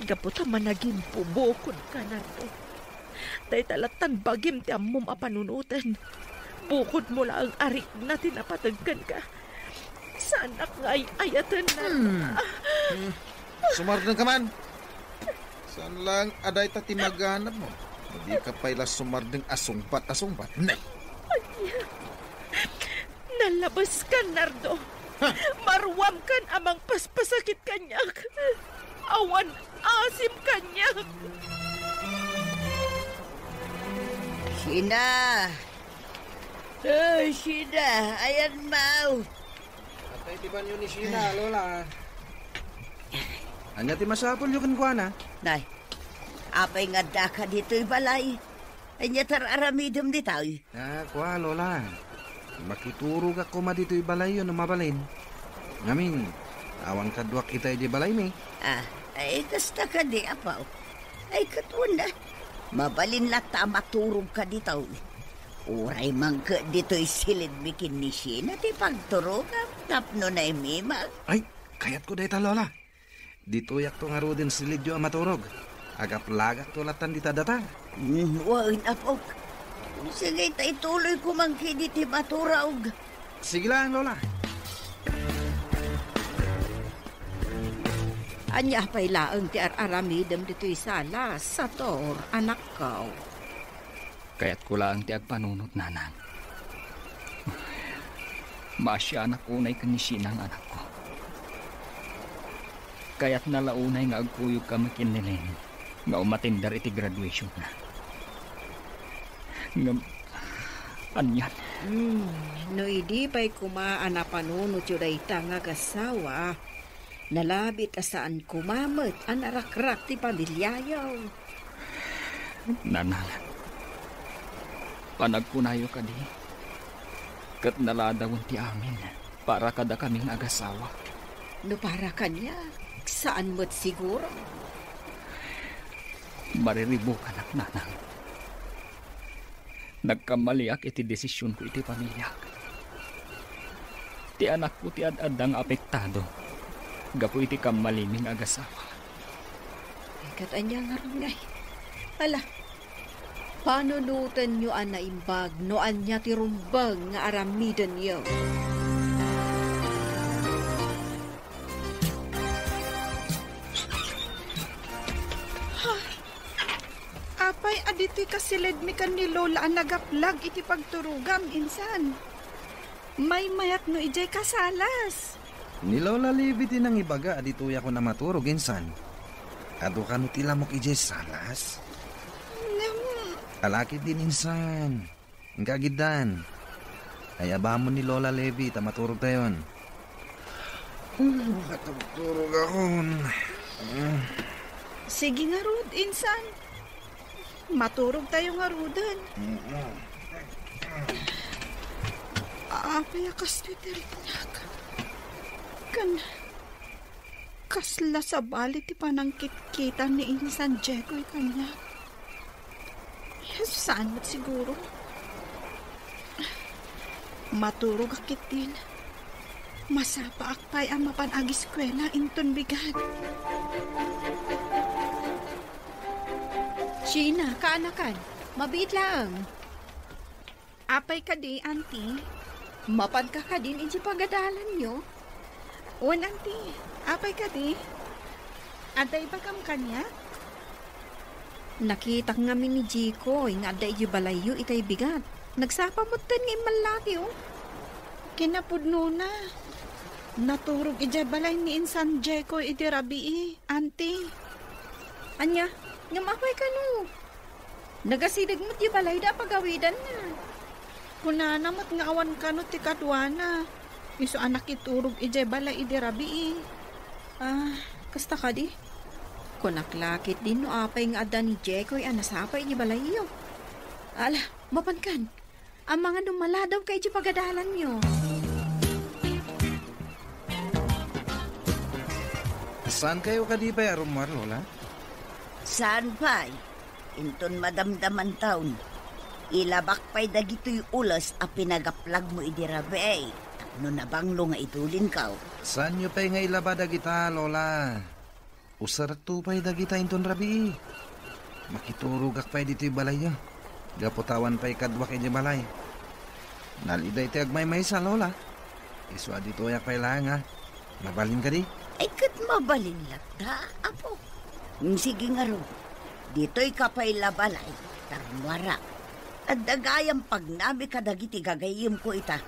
Gapu ta managimpo bukodka, Nardo. Dayta lattan bagim ti ammom a panunoten. Bukodmo laeng a rikna ti napateg kenka. Saanak nga ay-ayaten, Nardo. Hmm. Ah. Hmm. Sumardengka man. Saan laeng a dayta ti maganabmo. Dika pay la sumardeng a sungbat a sungbat. Nay! Ania? Nalabeskan, Nardo. Ha? Maruamkan a mangpaspasakit kaniak. Awan asim kaniak. Sina? Oh, Sina, ayan maw. Atay ti banyo ni Sina, Lola. Ania ti masapulyo kenkuana? Nay, apay nga addaka ditoy balay? Ania ti ar-aramidem ditoy? Ah, kua, Lola. Makiturogak koma ditoy balayyo no mabalin. Ngamin, awan kaduak ita idiay balaymi. Ah, ay, kasta kadi, apo. Ay, ket wen, mabalin latta a maturogka ditoy. Uray man ket ditoy silidmi ken ni Sina ti pagturogam tapno naimimag. Ay, kayatko dayta, Lola. Ditoyakto ngaruden silidyo a maturog. Agaplagakto lattan dita data. Mm, wen, apok. Sige, ta ituloy ko man kadi ti maturog. Sige lang, Lola. Ania pay laeng ti ar-aramidem ditoy sala, Sator, anakko? Kayatko laeng ti agpanunot, Nanang. Maasianak unay ken ni Sina nga anakko. Kayatna la unay nga agkuyogkami ken ni Leni nga umatender iti graduationna. Ngem, anian? Hmm, no idi pay koma a napanunotyo dayta nga agassawa, nalabit a saan koma met a narakrak ti pamiliayo. Nanang, panagkunayo kadi, ket naladawen ti amin para kadakami nga agassawa. No para kaniak, saan met siguro. Mariribukanak, Nanang. Nagkammaliak iti desisionko iti pamiliak. Ti anakko ti ad-adda nga apektado gapu iti kammalimi nga agassawa. Ay, ket ania ngarud ngay? Ala, panunotenyo a naimbag no ania ti rumbeng nga aramidenyo. Apay a ditoy kasilidmi ken ni Lola a nagaplag iti pagturogam, insan? Maymayat no idiay kasalas. Ni Lola Libby ti nangibaga a ditoyakon a maturog, insan. Adu kano ti lamok idiay salas? Ngem— Alakid din, insan. Inka agiddan. Ay, abamon ni Lola Levi ta maturogtayon. Hmm, makatugturog akon. Sige ngarud, insan. Maturogtayo ngaruden. Apay a kastoy ti riknak? Ken kasla sabali ti panangkitkita ni insan Jekoy kaniak. Saan met siguro? Maturogak ketdin. Masapaak pay a mapan agiskuela inton bigat. Sheena, kaanakan, mabiit laeng. Apay kadi, Auntie? Mapanka kadin iti pagadalanyo? Wen, Auntie. Apay kadi? Adda ibagam kaniak? Nakitak ngamin ni Jikoy nga adda idiay balayyo itay bigat. Nagsapa metten nga immallati, oh. Kinapudnona, naturog idiay balay ni insan Jikoy idi rabii, Auntie. Ania? Ngem apay kano? Nagasideg met ti balayda a pagawidanna. Kunana met nga awan kano ti kaduana. Isu a nakiturog idiay balay idi rabii. Ah, kasta kadi? Kunak la ketdin no apay nga adda ni Jekoy a nasapa idiay balayyo. Ala, mapankan. Amangan no maladawka iti pagadalanyo. Saankayo kadi pay a rummuar, Lola? Saan pay? Inton madamdamantaon, ilabak pay dagitoy ules a pinagaplagmo idi rabii tapno nabanglo nga idulinko. Saanyo pay nga ilaba dagita, Lola? Usarakto pay dagita inton rabii. Makiturogak pay ditoy balayyo. Gapu ta awan pay kaduak idiay balay. Nalida iti agmaymaysa, Lola. Isu a ditoyak pay laeng, a. Mabalin kadi? Ay, ket mabalin latta, apo. Mm, sige ngarud. Ditoyka pay la balay, ta rummuarak. Adda gayam pagnami kadagiti gagayyemko ita.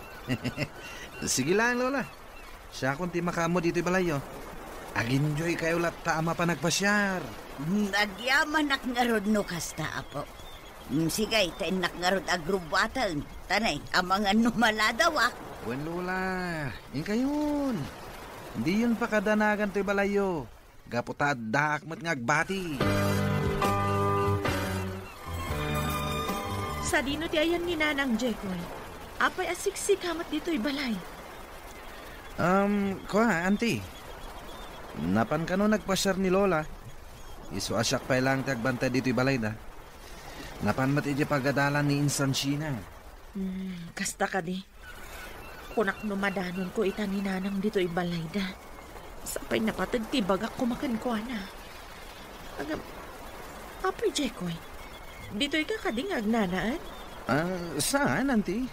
Sige laeng, Lola. Siakon ti makaammo ditoy balayyo. Aginjoykayo latta a mapan agpasiar. Mm, agyamanak ngarud no kasta, Apo. Mm, sige, ta innak ngarud agrubbuaten. Tanay, amangan no maladawak. Wen, Lola, inkayon. Diyon pakadanagan toy balayyo. Gapu ta addaak met nga agbati. Sadino ti ayan ni Nanang Jekoy? Apay a siksika met ditoy balay? Um, kua, Auntie. Napan kano nagpasiar ni Lola. Isu a siak pay laeng ti agbantay ditoy balayda. Napan met idiay pagadalan ni Insan Sheena. Hmm, kasta kadi. Kunak no madanonko ita ni Nanang ditoy balayda. Sapay napateg ti ibagak koma kenkuana. Agam, Apo Jekoy, ditoyka kadi nga agnanaed? Ah, saan, Auntie?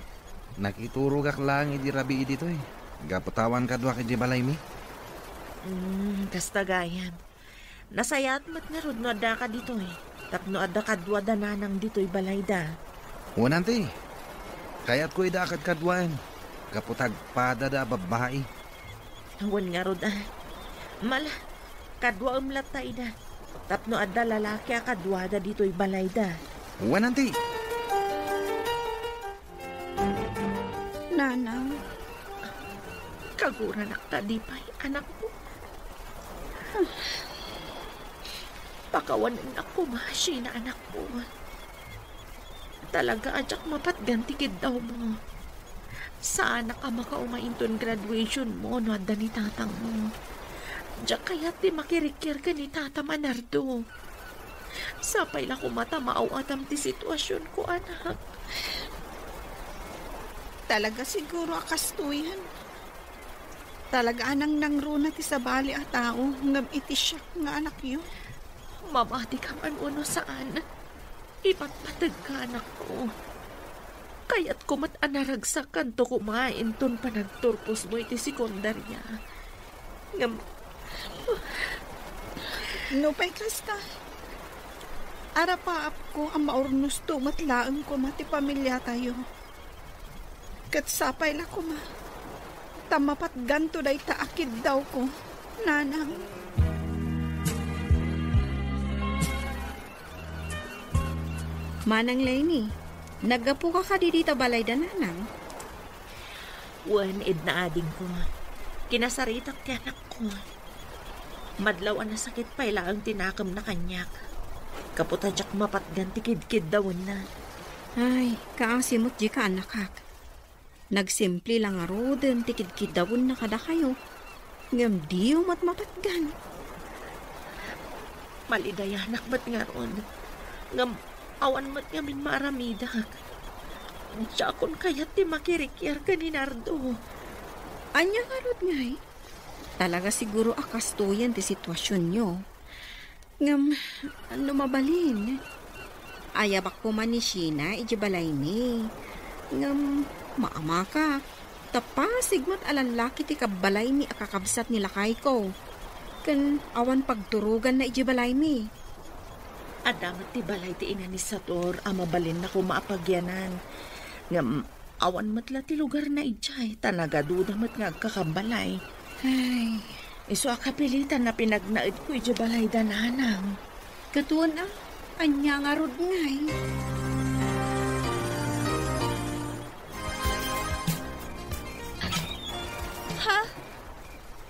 Nakiturogak laeng idi rabii ditoy. Gapu ta awan kaduak idiay balaymi. Hmm, kasta gayam. Nasayaat met ngarud no addaka ditoy, tapno adda kadua da Nanang ditoy balayda. Wen, Auntie. Kayatko ida a kadkaduaen, gapu ta agpadada a babbai. Wen ngarud a. Mala, kaduaem latta ida, tapno adda lalaki a kaduada ditoy balayda. Wen, Auntie. Nanang. Kaguranak kadi pay, anakko. Pakawanennak koma, Sheena, anakko. Talaga a diak mapatgan ti kiddawmo. Saanak a makauma inton graduationmo no adda ni tatangmo. Diak kayat ti makirikiar ken ni tatam a Nardo. Sapay la koma ta maaw-atam ti situasionko, anak. Talaga siguro a kastoyen. Talaga a nangnangruna ti sabali a tao ngem iti siak nga anakyo. Mamati ka man wenno saan, ipatpategka, anakko. Kayatko met a naragsak kanto koma inton panagturposmo iti sekundaria. Ngem, no pay kasta, arapaapko a maurnosto met laeng koma ti pamiliatayo. Ket sapay la koma, ta mapatganto dayta a kiddawko, Nanang. Manang Leni, naggapuka kadi dita balayda, Nanang? Wen, Edna adingko. Kinasaritak ti anakko. Madlaw a nasakit pay laeng ti nakemna kaniak. Gapu ta diak mapatgan ti kidkiddawenna. Ay, kaasi met dika, annakak. Nagsimple la ngaruden ti kidkiddawenna kadakayo, ngem diyo met mapatgan. Malidayanak met ngarud, ngem awan met ngamin maaramidak. Diakon kayat ti makirikiar ken ni Nardo. Ania ngarud ngay? Talaga siguro a kastoyen ti situasionyo. Ngem, no mabalin, ayabak koma ni Sheena idiay balaymi. Ngem, maamakak, ta pasig met a lallaki ti kabbalaymi a kakabsat ni lakayko. Ken awan pagturoganna idiay balaymi. Adda met ti balay ti ina ni Sator a mabalinna koma a pagyanan. Ngem, awan met la ti lugarna idiay, ta nagaduda met nga agkakabbalay. Ay. Isu a kapilitan a pinagnaedko idiay balayda, Nanang. Ket wen a, ania ngarud ngay? Ha?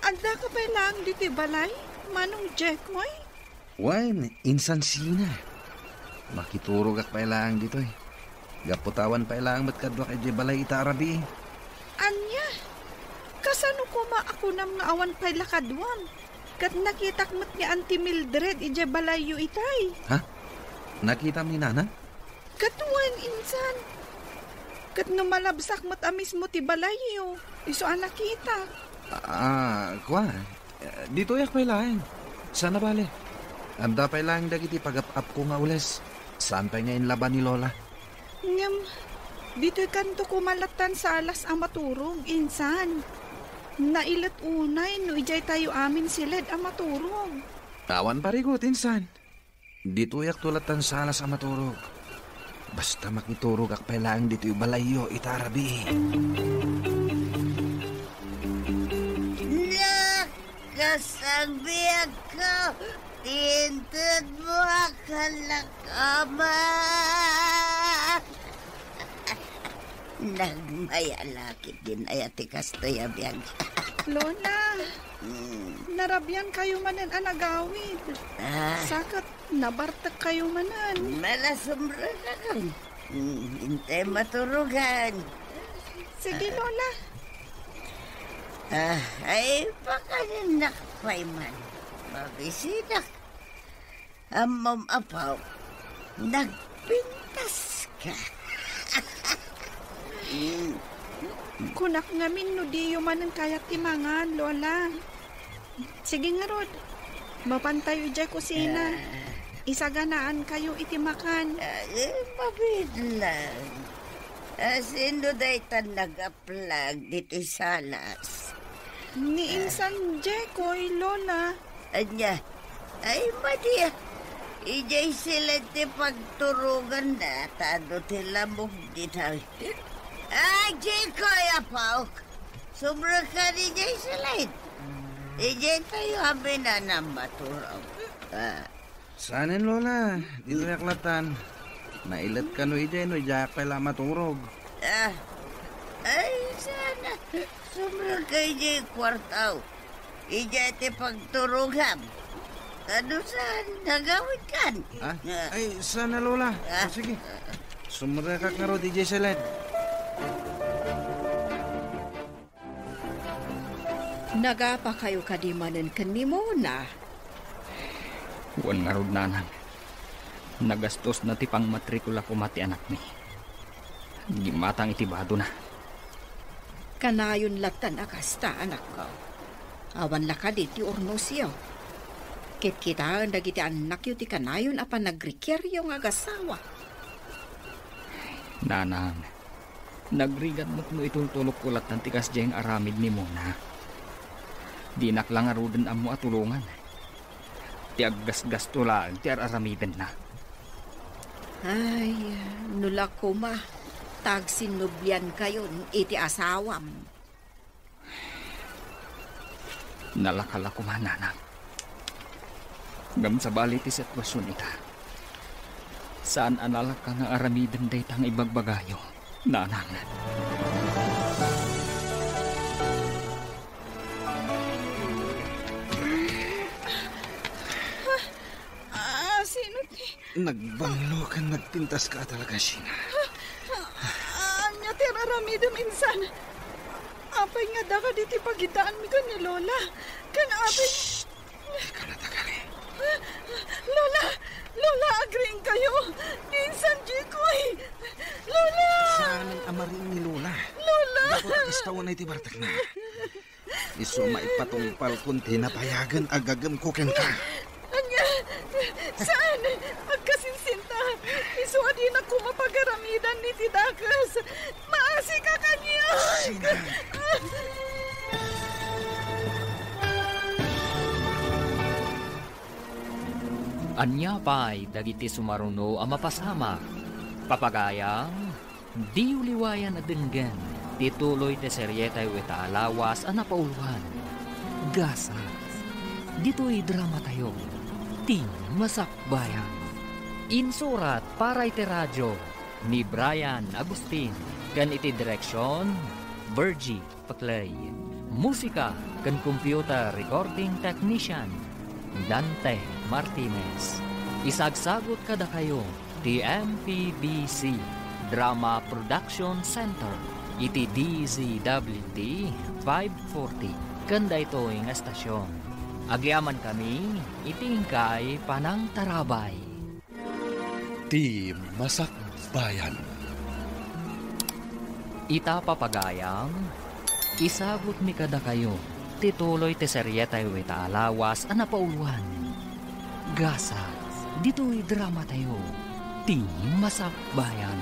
Addaka pay laeng ditoy balay, Manong Jekoy? Wen, Insan Sheena. Makiturogak pay laeng ditoy. Gapu ta awan pay laeng met kaduak idiay balay ita a rabii. Ania? Kasano koma a kunam nga awan pay la kaduam? Ket nakitak met ni Auntie Mildred idiay balayyo itay. Ha? Nakitam ni Nanang? Ket wen, insan. Ket no malabsak met a mismo ti balayyo, isu a nakitak. Ah, kua, eh, ditoyak pay laeng. Sana bale. Adda pay laeng dagiti pagap-apko nga ules. Saan pay nga inlaban ni Lola? Ngem, ditoy kanto koma lattan salas a maturog, insan. Nailet unay no idiay tayo amin siled a maturog. Awan parigot, insan. Ditoyakto lattan salas a maturog. Basta makiturogak pay laeng ditoy balayyo ita a rabii. Nak! Sang biagko, ti intedmo a kalakama. Nagmayalakit din aya ti kastoy a biag. Lola, Hmm. narabian kayo manen a nagawid. Ah. Sakat, nabartek kayo manen. Malasumrek ako. Hmm, intay maturugan. Sige, Ah. Lola. Ah, ay, pakaninnak pay man. Mabisidak. Ammom, apo, nagpintas ka. Mm. Kunak ngamin no diyo manen kayat ti mangan, Lola. Sige ngarud, mapantayo idiay kusina. Ah. Isaganaan kayo iti makan. Ah, eh, mabiit lang. Ah, sino daytan nagap- Plag ditoy salas. Ni Ah. Insan Jekoy, Lola. Ania? Ay, madi, ah. Idiay siled ti pagturoganna, ta adu ti lamok dita. Ah, Jekoy, apo. Sumrek ka idiay siled. Idiay tayo aminan a maturog. Ah. Saanen, Lola. Ditoyak latan. Nailet kano idiay no idiayak pay la maturog. Ah, ay, saan? Sumrek ka idiay kuarto. Idiay ti pagturogam. Ano saan? Nagawid kan? Ah? Ah. Ay, sana, Lola. Ah. O, sige. Sumrekak ngarud idiay siled. Nagapakayo kadi manen ken ni Mona? Wen ngarud, nanang. Nagastosna ti pangmatrikula koma ti anakmi. Gimmatang iti badona. Kanayon lattan a kasta, anakko. Awan la kadi ti urnosyo. Kitkitaen dagiti annakyo ti kanayon a panagrikiryo nga agasawa. Nanang, nagrigat met no itultulokko lattan ti kasdiay nga aramid ni Mona. Dinak la ngaruden ammo a tulongan. Ti aggasgasto laeng ti ar-aramidenna. Ay, no la koma, ta agsinnubliankayon iti asawam. Nalaka la koma, nanang. Ngem sabali ti sitwasion ita. Saan a nalaka nga aramiden dayta nga ibagbagayo, nanang. Ah, sino ti Nagbanglo ken nagpintas ka talaga, Sheena. Ah, ah, ania ti ar-aramidem, insan? Apay nga daka ditoy pagiddaanmi ken ni Lola? Ken apay Shh! Ika na, dagari. Ah, Lola! Lola, agriingkayo! Ni insan Jikoy! Lola! Saanen a mariing ni Lola. Lola! Gapu ta kasta unay ti bartekna. Isu a maipatungpalkon ti napayagen a gaggemko kenka. Ania? Saan? Agkasinsinta. Isu a dinak koma pagaramidan iti dakes. Maasika kaniak. Sheena. Ania pay dagiti sumaruno a mapasamak? Papagayam, diyo liwayan a denggen ti tuloy ti serietayo ita a lawas a napauloan, Gasat. Ditoy dramatayo, Ti Masakbayan. Insurat para iti radio ni Brian Agustin ken iti direksion, Virgie Paclay. Musika ken computer recording technician, Dante Martinez. Isagsagut kadakayo ti M P B C Drama Production Center iti D Z W T five forty ken daytoy nga estasion. Agyamankami iti inkay panangtarabay. Ti Masakbayan. Ita, papagayam, isagutmi kadakayo ti tuloy ti serietayo ita a lawas a napauloan, Gasat, ditoy dramatayo, Ti Masakbayan.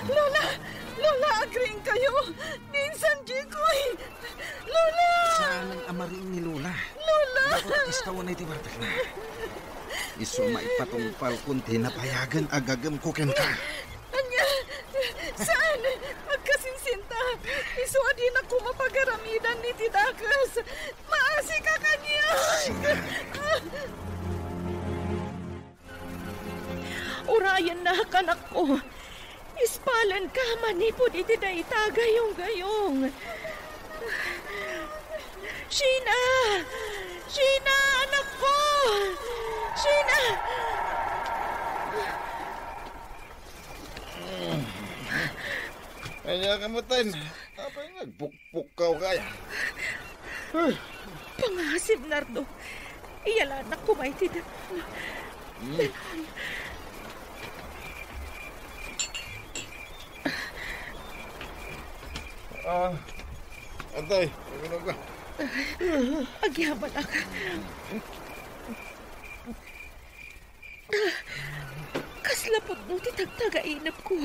Lola! Lola, agriingkayo! Ni insan Jikoy! Lola! Saanen a mariing ni Lola. Lola! Gapu ta kasta unay ti bartekna. Isu a maipatungpalkon ti napayagen a gaggemko kenka. Ania? Saan? Agkasinsinta. Isu Daytoy a dinak koma pagaramidan iti dakes. Maasika kaniak! Urayennak, anakko. Ispalenka manipud iti dayta gayong-gayong. Sheena! Sheena, anakko! Sheena! Ania ka met, Ten? Apay nga agpukpukkawka? Pangasim, Nardo. Iyalanak koma iti da-, Hmm. Ah, Antay, ano ka? Agyamanak. Kasla pudno ti tagtagainepko.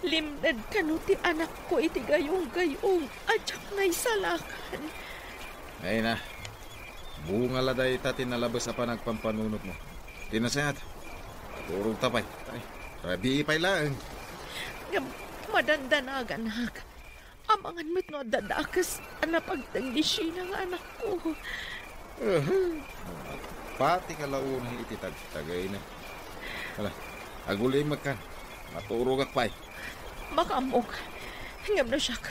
Limned kano ti anakko iti gayong-gayong a diak naisalakan. Ay na, bunga la dayta ti nalabes a panagpampanunotmo. Ti nasayaat, maturogta pay. Ay, rabii pay laeng. Ngem madandanaganak. Amangan met no adda dakes a napagteng ni Sheena nga anakko. Aha. Pati ka la unay iti tagtagayna. Hala, agulimekka. Maturogak pay. Makaammok. Ngem no siak,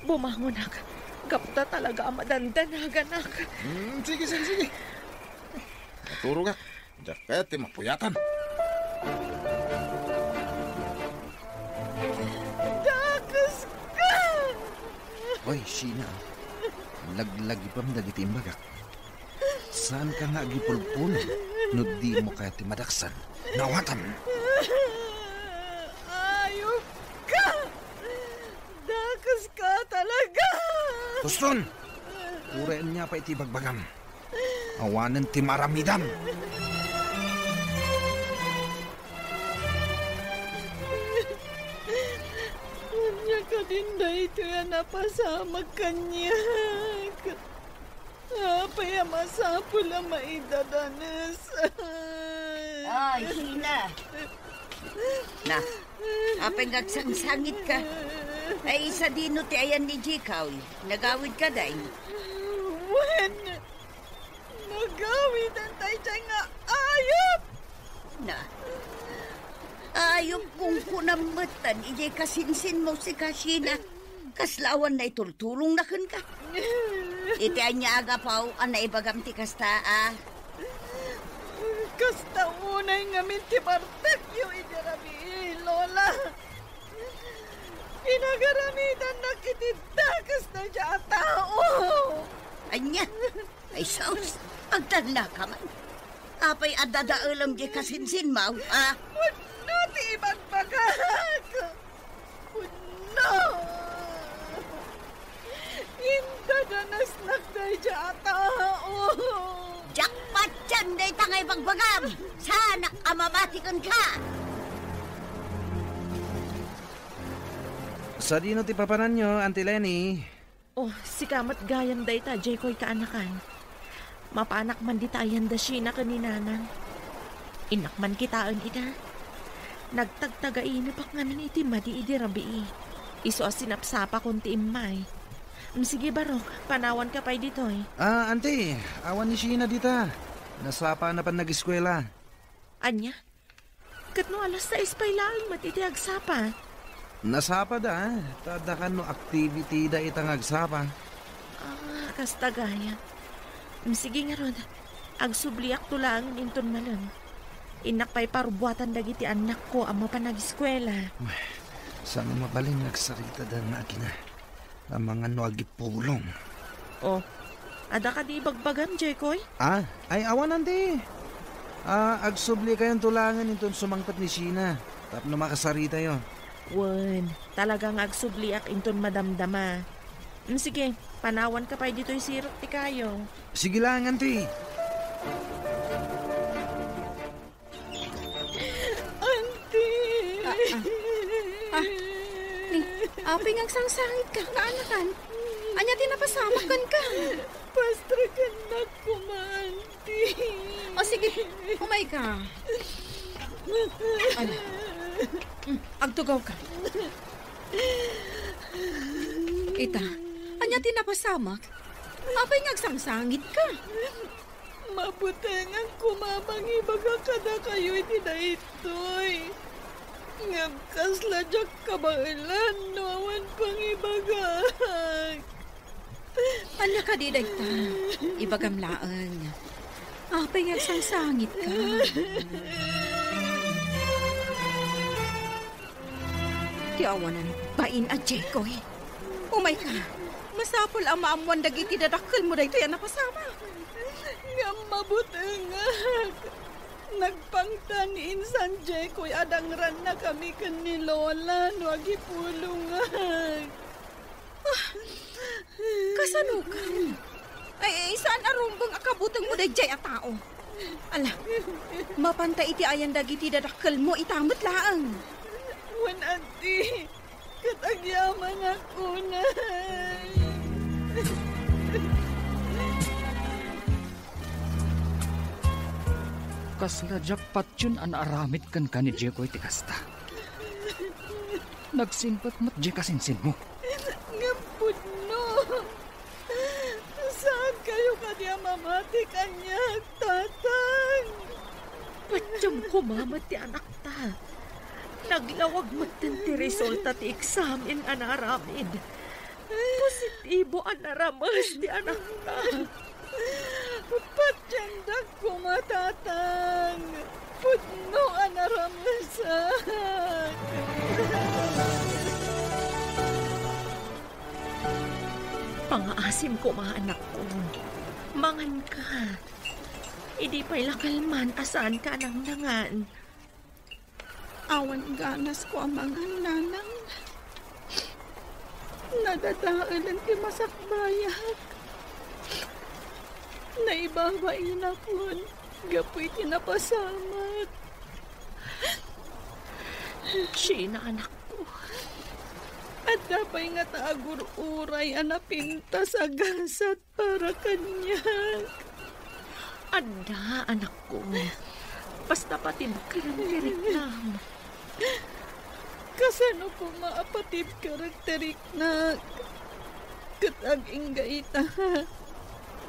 bumangonak. Gapu ta talaga a madandanaganak. Hmm, sige, sige, sige. Maturogak. Diak kayat ti mapuyatan. Dakeska! Oy, Sheena. Laglagipem dagiti imbagak. Saanka nga agipulpulong no dimo kayat ti madaksan. Nawatam! Ayupka! Dakeska talaga! Tuston! Uray ania pay ti ibagbagam. Awanen ti maaramidam. Ania kadin daytoy a napasamak kaniak? Apay a masapul a maidadanes? Ay, Sheena. Na, apay nga agsangsangitka? Ay, sadino ti ayan ni Jikoy? Nagawidka, day? Wen, nagawidan daydiay nga ayup! Na, ayup, kunkunam metten idiay kasinsinmo, sika, Sheena. Kasla awan naitultulongna kenka. Iti ania a gapu a naibagam ti kasta, a? Kasta unay ngamin ti bartekyo idi rabii, Lola. Pinagaramidannak iti dakes daydiay a tao. Ania? Ay, sus, agtalnaka man. Apay a dadaelem diay kasinsinmo, a? Pudno ti ibagbagak! Pudno! Indadanesnak daydiay a tao! Diak patien dayta nga ibagbagam! Saanak a mamati kenka! Sadino ti papananyo, Auntie Leni? Oh, sika met gayam dayta, Jekoy kaanakan. Mapanak man dita ayan da Sheena ken ni Nanang. Innak man kitaen ida. Nagtagtagainepak ngamin iti madi idi rabii. Isu a sinapsapakon ti immay. Mm, sige, Barok, panawanka pay ditoy. Ah, Auntie, awan ni Sheena dita. Nasapana pay nagiskuela. Ania? Ket no alas sais pay laeng met iti agsapa? Nasapada, ta adda kano activity da ita nga agsapa. Ah, kasta gayam. Mm, sige ngarud, agsubliakto laeng inton malem. Innak pay parubbuatan dagiti annakko a mapan agiskuela. Saan a mabalin nga agsaritada nga agina. Amangan no agipulong. Oh, adda kadi ibagbagam, Jekoy? Ah, ay awan, Auntie. Ah, agsublikayonto laengen inton sumangpet ni Sheena tapno makasaritayo. Wen, talaga nga agsubliak inton madamdama. Mm, sige, panawanka pay ditoy sirok ti kayo. Sige laeng, Auntie. Auntie! Ah, ah. Ah, ni, apay nga agsangsangitka, kaanakan? Ania ti napasamak kenka? Pastrakennak koma, Auntie. O, sige, umayka. Ano? Mm, agtugawka. Ita, ania ti napasamak? Apay nga agsangsangitka? Mabutengak koma mangibaga kadakayo iti daytoy. Ngem kasla diak kabaelan no awan pangibagaak. Ania kadi dayta? Ibagam laeng. Apay nga agsangsangitka? Ti awanan bain a Jekoy. Umayka. Masapul a maammuan dagiti dadakkelmo daytoy a napasamak. Ngem mabutengak. Nagpangtan ni Insan Jekoy a dangrannakami ken ni Lola no agipulongak. Kasano ka? Ay, ay, saan a rumbeng a kabutengmo daydiay a tao? Ala, mapanta iti ayan dagiti dadakkelmo ita met laeng. Wen, anti, ket agyamanak unay. Kasla diak patien a naaramid kenka ni Jekoy ti kasta. Nagsimbek met diay kasinsinmo. Ngem pudno. Saankayo kadi a mamati kaniak, Tatang? Patiem koma met ti anakta. Naglawag metten ti resulta ti eksamen a naaramid. Positibo a narames ti anakta. Patiendak koma, Tatang. Pudno a naramesak. Pangaasim koma, anakko. Manganka. Idi pay la kalman a saanka a nangnangan. Awan ganasko a mangan, nanang. Nadadaelen ti masakbayak. Naibabainak gapu iti napasamak. Sheena, anakko. Adda pay ngata a gur-uray a napintas a gasat para kaniak. Adda, anakko. Basta patibkerem ti riknam. Kasano koma a patibkerek ti riknak? Ket agingga ita,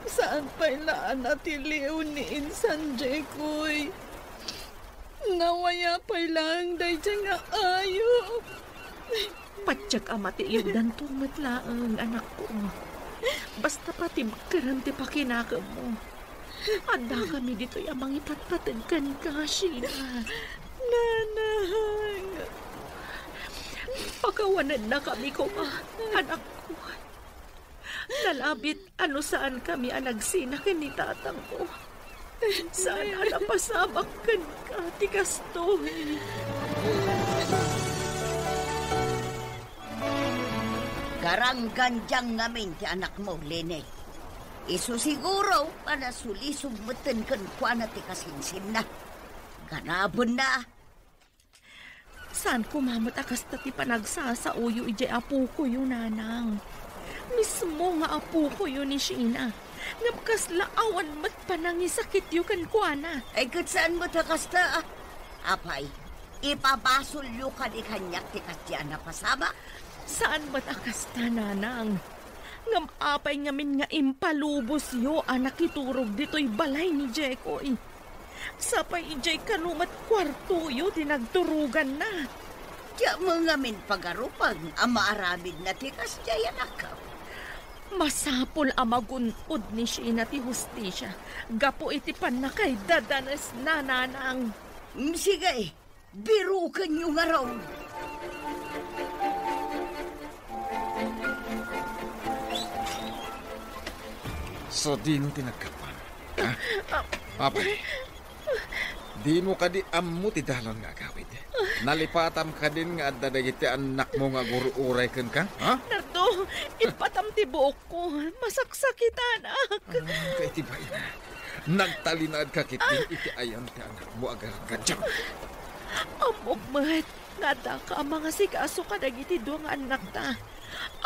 saan pay la a natiliw ni Insan Jekoy. Nawaya pay laeng daydiay nga ayup. Patiek a matiliwdanto met laeng, anakko. Basta patibkerem ti pakinakemmo. Addakami ditoy a mangipatpateg kenka, Sheena. Nanang! Pakawanennakami koma, anakko. Nalabit a no saankami a nagsina ken ni tatangmo, saan a napasamak kenka ti kastoy. Garanggandiang ngamin ti anakmo, Lene. Isu siguro, panasulisog metten kenkuana ti kasinsinna. Ganabenna. Saan koma met a kasta ti panagsasaoyo idiay apokoyo, nanang. Mismo nga apokoyo ni Sheena. Ngem kasla awan met panangisakityo kenkuana. Ay, ket saan met a kasta, a? Apay, ipabasolyo kadi kaniak ti kasdiay a napasamak? Saan met a kasta, nanang. Ngem apay ngamin nga impalubosyo a nakiturog ditoy balay ni Jekoy? Sapay idiay kano met kuartoyo ti nagturoganna. Diak met ngamin pagarupeng a maaramidna ti kasdiay, anakko. Masapul a magun-od ni Sheena ti hustisia gapu iti pannakaidadanesna, nanang. Mm, sige, birukenyo ngarud. Sadino ti naggapuan? Ha? Apay, dimo kadi ammo ti dalan nga agawid? Nalipatam kadin nga adda dagiti annakmo nga agur-uray kenka? Ha? Nardo, ippatam ti buokko. Masaksakitanak. Amangan ka iti baina. Nagtalinaedka ketdin iti ayan ti annakmo a garanggandiang. Ammok met nga addaka a mangasikaso kadagiti dua nga annakta.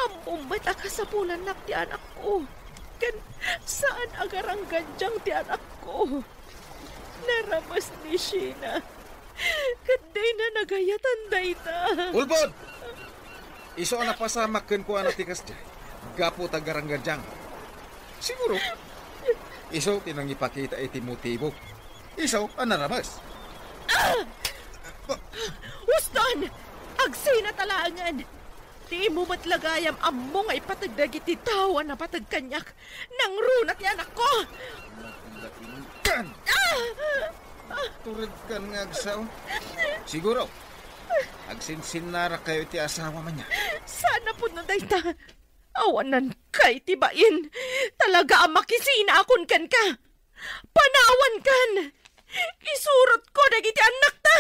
Ammom met a kasapulannak ti anakko. Ken saan a garanggandiang ti anakko. Narames ni Sheena. Ket dina nagayatan dayta. Ulbod! Isu a napasamak kenkuana ti kasdiay, gapu ta garanggardiang. Siguro, isu ti nangipakita iti motibo. Isu a narames. Ah! Huston! Agsina talaangen! Ti imo met la gayam ammo nga ipateg dagiti tao a napateg kaniak. Nangruna ti anakko! Nainkan! Ah! Turedkan nga agsao. Siguro, agsinsinnarak kayo iti asawa man niya. Saan a pudno dayta? Awanan kay ti bain. Talaga a makisinaakon kenka. Panawankan! Isurotko dagiti annakta!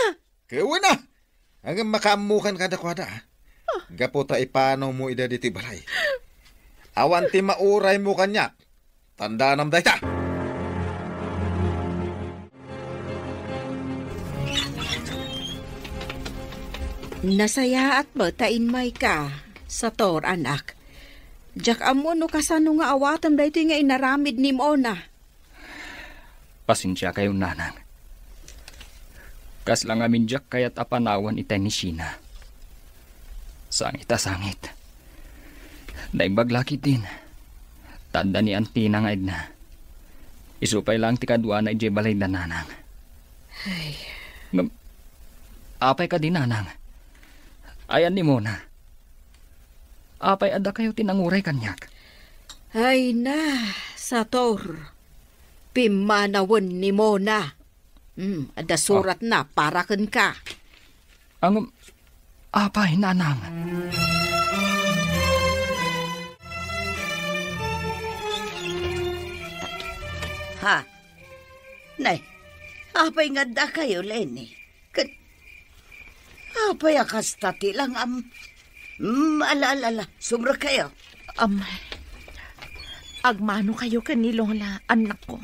Ket wen a! Ngem makaammokan kadakuada, a. Gapu ta ipanawmo ida ditoy balay. Awan ti mauraymo kaniak. Tandanam dayta. Nasayaat met ta immayka, Sator, anak. Diak ammo no kasano nga awatem daytoy nga inaramid ni Mona. Pasensiakayo, nanang. Kasla ngamin diak kayat a panawan itay ni Sheena. Sangit a sangit. Naimbag la ketdin. Tadda ni antina nga edna. Isu pay laeng ti kaduana idiay balayda, nanang. Ay. Ngem, apay kadi, nanang? Ayan ni Mona. Apay a dakayo ti nanguray kaniak? Ay na, Sator. Pimmanawen ni Mona. Hmm, adda suratna para kenka. Ngem, apay, nanang? Ha? Nay, apay nga addakayo, Lenny? Ket apay a kasta ti langam? Mm, ala, ala, ala. Sumrek kayo. Am, agmano kayo ken ni Lola, annakko.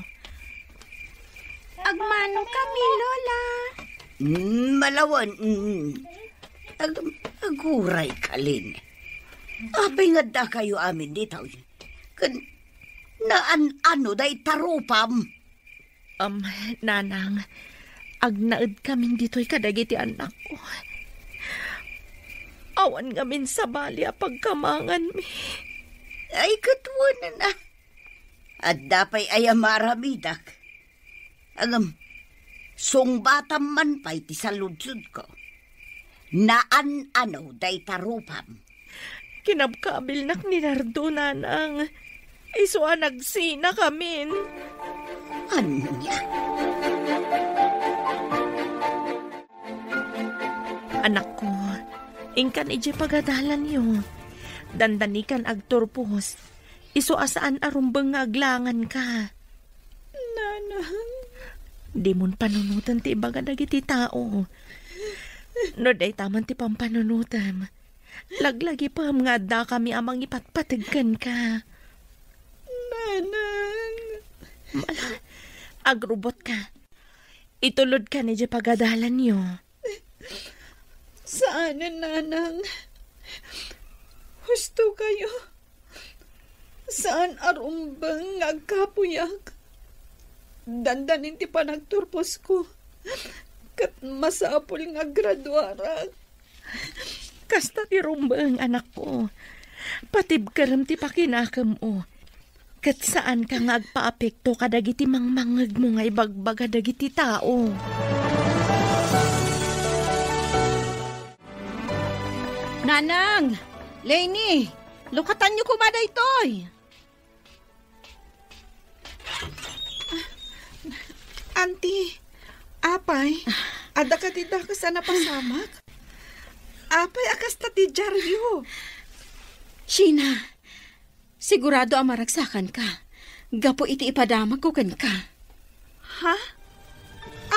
Agmano kami, Lola. Mm, malawan. Mm. Ag-, aguray ka, Lin. Apay nga adda kayo amin ditoy? Ken naan-ano dayta rupam? Am, nanang, agnaed kamin ditoy kadagiti annakko. Awan ngamin sabali a pagkamanganmi. Ay, ket wen a. Adda pay aya maaramidak. Ngem, sungbatam man pay ti saludsodko. Naan-ano dayta rupam? Kinabkabilnak ni Nardo, nanang. Isu a nagsinakamin. Ania? Anakko, inkan idiay pagadalanyo. Dandanikan agturpos. Isu a saan a rumbeng nga aglanganka. Nanang. Dimon panunoten ti ibaga dagiti tao. No dayta man ti pampanunotem, laglagipem nga addakami a mangipatpateg kenka. Nanang. Mala, agrubotka. Itulodka idiay pagadalanyo. Saanen, nanang. Husto kayo. Saan a rumbeng nga agkapuyak. Dandanin ti panagturposko. Ket masapul nga aggraduarak. Kasta ti rumbeng, anakko. Patibkerem ti pakinakemmo. Ket saanka nga agpaapekto kadagiti mangmangngegmo nga ibagbaga dagiti tao. Nanang! Lenny! Lukatanyo koma daytoy! Auntie, apay, adda kadi dakes a napasamak? Apay a kasta ti diaryo? Sheena, sigurado a maragsakanka gapu iti ipadamagko kenka. Ha?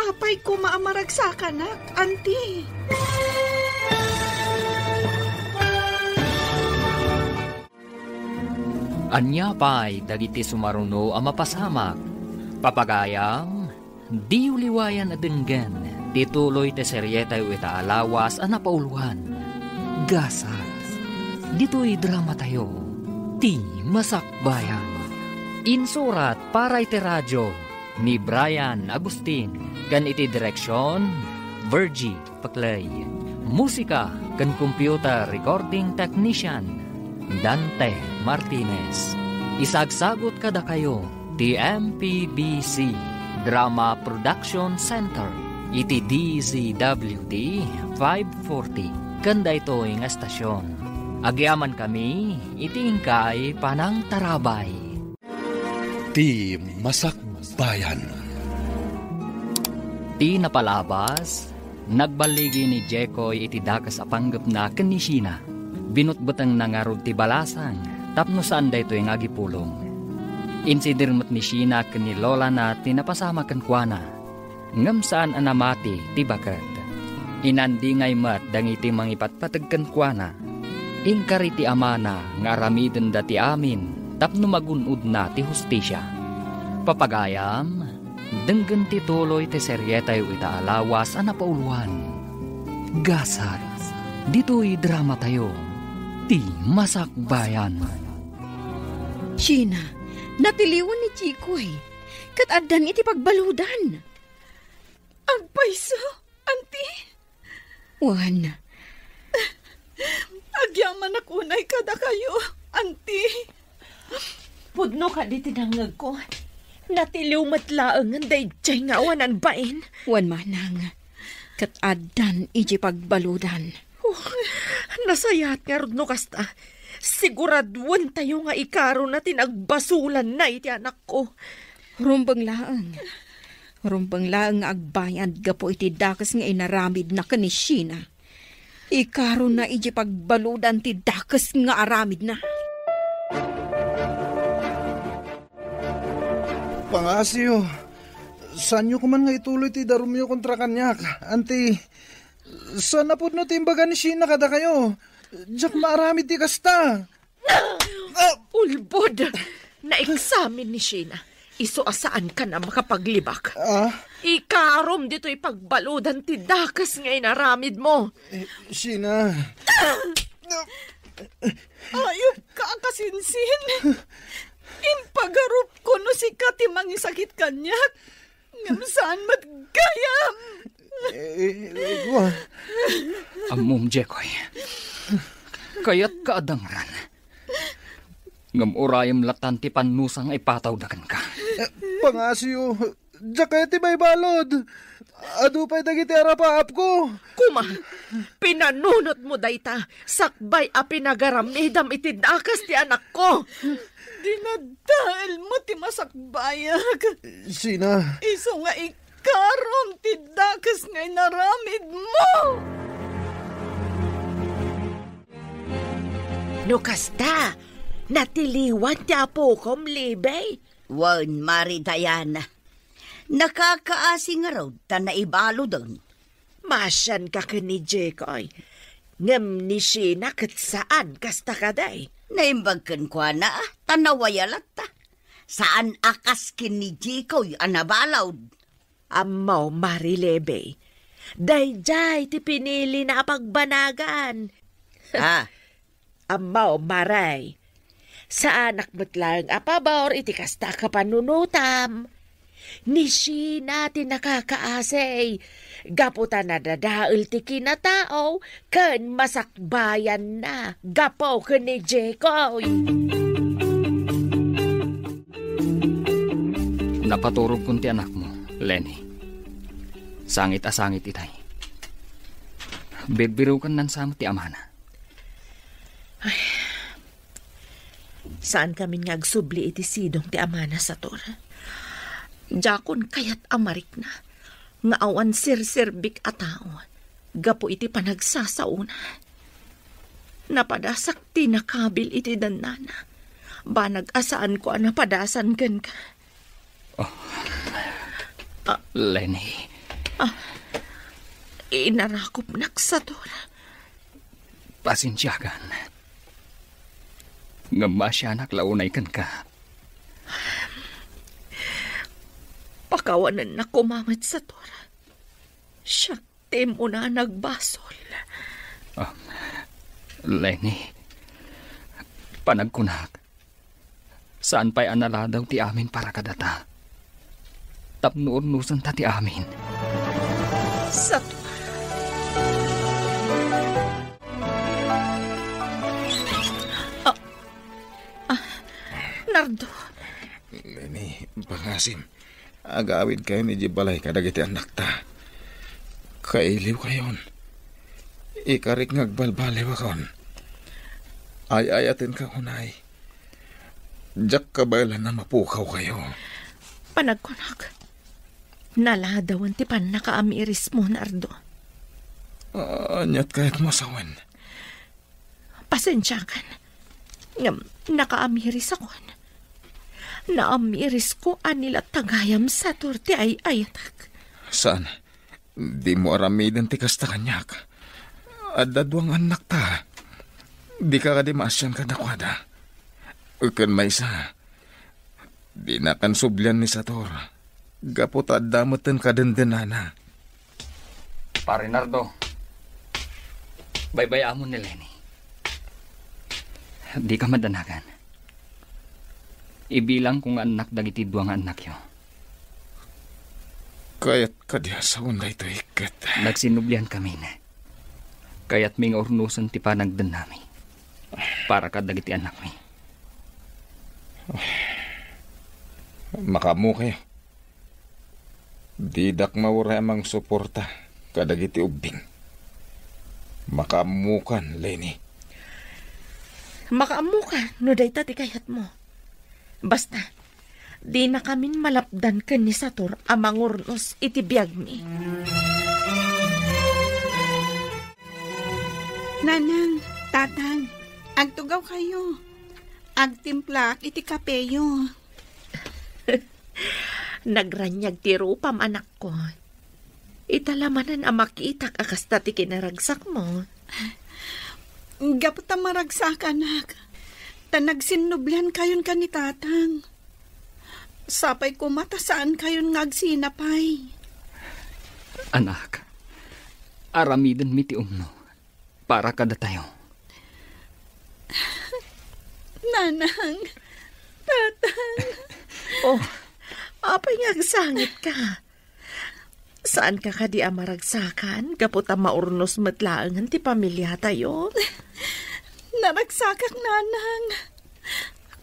Apay koma a maragsakanak, Auntie? Ania pay dagiti sumaruno a mapasamak? Papagayam, diyo liwayan a denggen ti tuloy ti serietayo ita a lawas a napauloan, Gasat. Ditoy dramatayo, Ti Masakbayan. Insurat para iti radio ni Brian Agustin, ken iti direksion, Virgie Paclay. Musika ken computer recording technician, Dante Martinez. Isagsagut kadakayo ti M P B C Drama Production Center iti D Z W D five forty ken daytoy nga estasion. Agyamankami iti inkay panangtarabay. Ti Masakbayan. Ti napalabas, nagballigi ni Jekoy iti dakes a panggepna ken ni Sheena. Binutbutengna ngarud ti balasang tapno saan daytoy nga agipulong. Insidir met ni Sheena ken ni lolana ti napasamak kenkuana. Ngem saan a namati ti baket. Inandingay met dagiti mangipatpateg kenkuana. Inkari ti amana nga aramidenda ti amin tapno magun-odna ti hustisia. Papagayam, denggen ti tuloy ti serietayo ita a lawas a napauluan. Gasat, ditoy dramatayo, Ti Masakbayan. Sheena, natiliwan ni Jekoy, ket addan iti pagbaludan. Agpayso, Anti? Wen. Agyamanak unay kadakayo, Anti. Pudno kadi ti nangngegko. Natiliw met laengen daydiay nga awanan bain. Wen, manang. Ket addan iti pagbaludan. Oh, nasayaat ngarud no kasta. Siguraduentayo nga ikarona ti nagbasolanna iti anakko. Rumbeng laeng. Rumbeng laeng nga agbayad gapu iti dakes nga inaramidna ken ni Sheena. Ikarona iti pagbaludan ti dakes nga aramidna. Pangasiyo, saanyo koman nga ituloy ti darumyo kontra kaniak, Anti. Saan a pudno ti imbaga ni Sheena kadakayo. Diak maaramid ti kasta. Ulbod! Naeksamin ni Sheena. Isu a saankan a makapaglibak. Ah? Ikarom ditoy pagbaludan ti dakes nga inaramidmo. Eh, Sheena. Ayupka a kasinsin. Impagarupko no sika ti mangisakit kaniak. Ngem saan met gayam. Eh, eh, wa- Ammom, Jekoy. Kayatka a dangran. Ngem urayem latan ti pannusa nga ipatawda kenka. Eh, pangasiyo, diak kayat ti maibalud. Adu pay dagiti arapaapko. Kuma, pinanunotmo dayta sakbay a pinagaramidam iti dakes ti anakko. Dinadaelmo ti masakbayak. Sheena. Isu nga ikarom ti dakes nga inaramidmo. No kasta, natiliwan ti apokom, Libby? Wen, Mari Diana. Nakakaasi ngarud ta naibaluden. Maasianka ken ni Jekoy. Ngem ni Sheena ket saan, kasta kadi? Naimbag kenkuana, ta nawaya latta. Saan a kas ken ni Jekoy a nabalud. Ammom, Mari Libby. Daydiay ti pinilina a pagbanagan. Ah, Ammom, Mari. Saanak met laeng a pabor iti kasta a kapanunotam. Ni Sheena ti nakakaasi, gapu ta nadadael ti kinatao ken masakbayanna gapu ken ni Jekoy. Napaturogkon ti anakmo, Lenny. Sangit a sangit itay. Birbirukan nan sa met ti amana. Ay, saan kamin nga agsubli iti sidong ti amana, Sator. Diakon kayat a marikna nga awan serserbik a tao gapu iti panagsasaona. Napadasak ti nakabil iti dannana. Banag a saanko a napadasan kenka. Oh. Ah. Lenny. Ah. Inarakupnak, Sator. Pasensiakan. Ngem maasianak la unay kenka. Pakawanennak koma met, Sator. Siak ti immuna a nagbasol. Ah, Lenny, panagkunak, saan pay a naladaw ti amin para kadata. Tapno urnosenta ti amin. Sator, Asim, agawidkayon idiay balay kadagiti annakta. Kailiwkayon. Ikarik nga agbalbaliwakon. Ay-ayatenka unay. Diak kabaelan a mapukawkayo. Panagkunak, naladawen ti pannakaamirismo, Nardo. Ah, aniat kayatmo a sawen? Pasensiakan. Ngem, nakaamirisakon. Naamirisko a ni latta gayam Sator ti ay-ayatek. Saan? Dimo aramiden ti kasta kaniak. Adda dua nga annakta. Dika kadi maasian kadakuada. Ken maysa, dinakan sublian ni Sator. Gapu ta adda metten kadendenana. Pare Nardo, baybay-amon ni Leni. Dika madanagan. Ibilangko nga annak dagiti dua nga annakyo. Kayat kadi a sawen daytoy ket nagsinublian kami. Kayatmi nga urnosen ti panagdennami para kadagiti annakmi. Makaammokayo. Didak mauray a mangsuporta kadagiti ubbing. Makaammokan, Leni. Makaammoka no dayta ti kayatmo. Basta, dinakamin malapdan ken ni Sator a mangurnos iti biagmi. Nanang, tatang, agtugawkayo. Agtimplaak iti kapeyo. Nagraniag ti rupam, anakko. Ita la manen a makitak a kasta ti kinaragsakmo. Gapu ta maragsakanak, ta nagsinnubliankayon ken ni tatang. Sapay koma ta saankayon nga agsinapay. Anak, aramidenmi ti umno para kadatayo. Nanang, tatang. Oh, apay nga agsangitka? Saanka kadi a maragsakan gapu ta maurnos met laengen ti pamiliatayo? Naragsakak, nanang.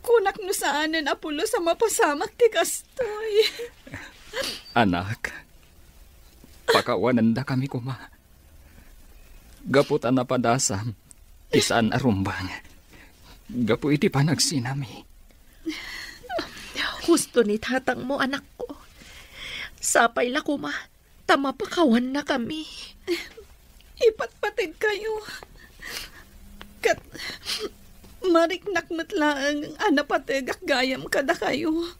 Kunak no saanen a pulos a mapasamak ti kastoy. Anak, pakawanendakami koma. Gapu ta napadasam ti saan a rumbeng gapu iti panagsinami. Husto ni tatangmo, anakko. Sapay la koma ta mapakawannakami. Ipatpategkayo. Ket mariknak met laeng a napategak gayam kadakayo.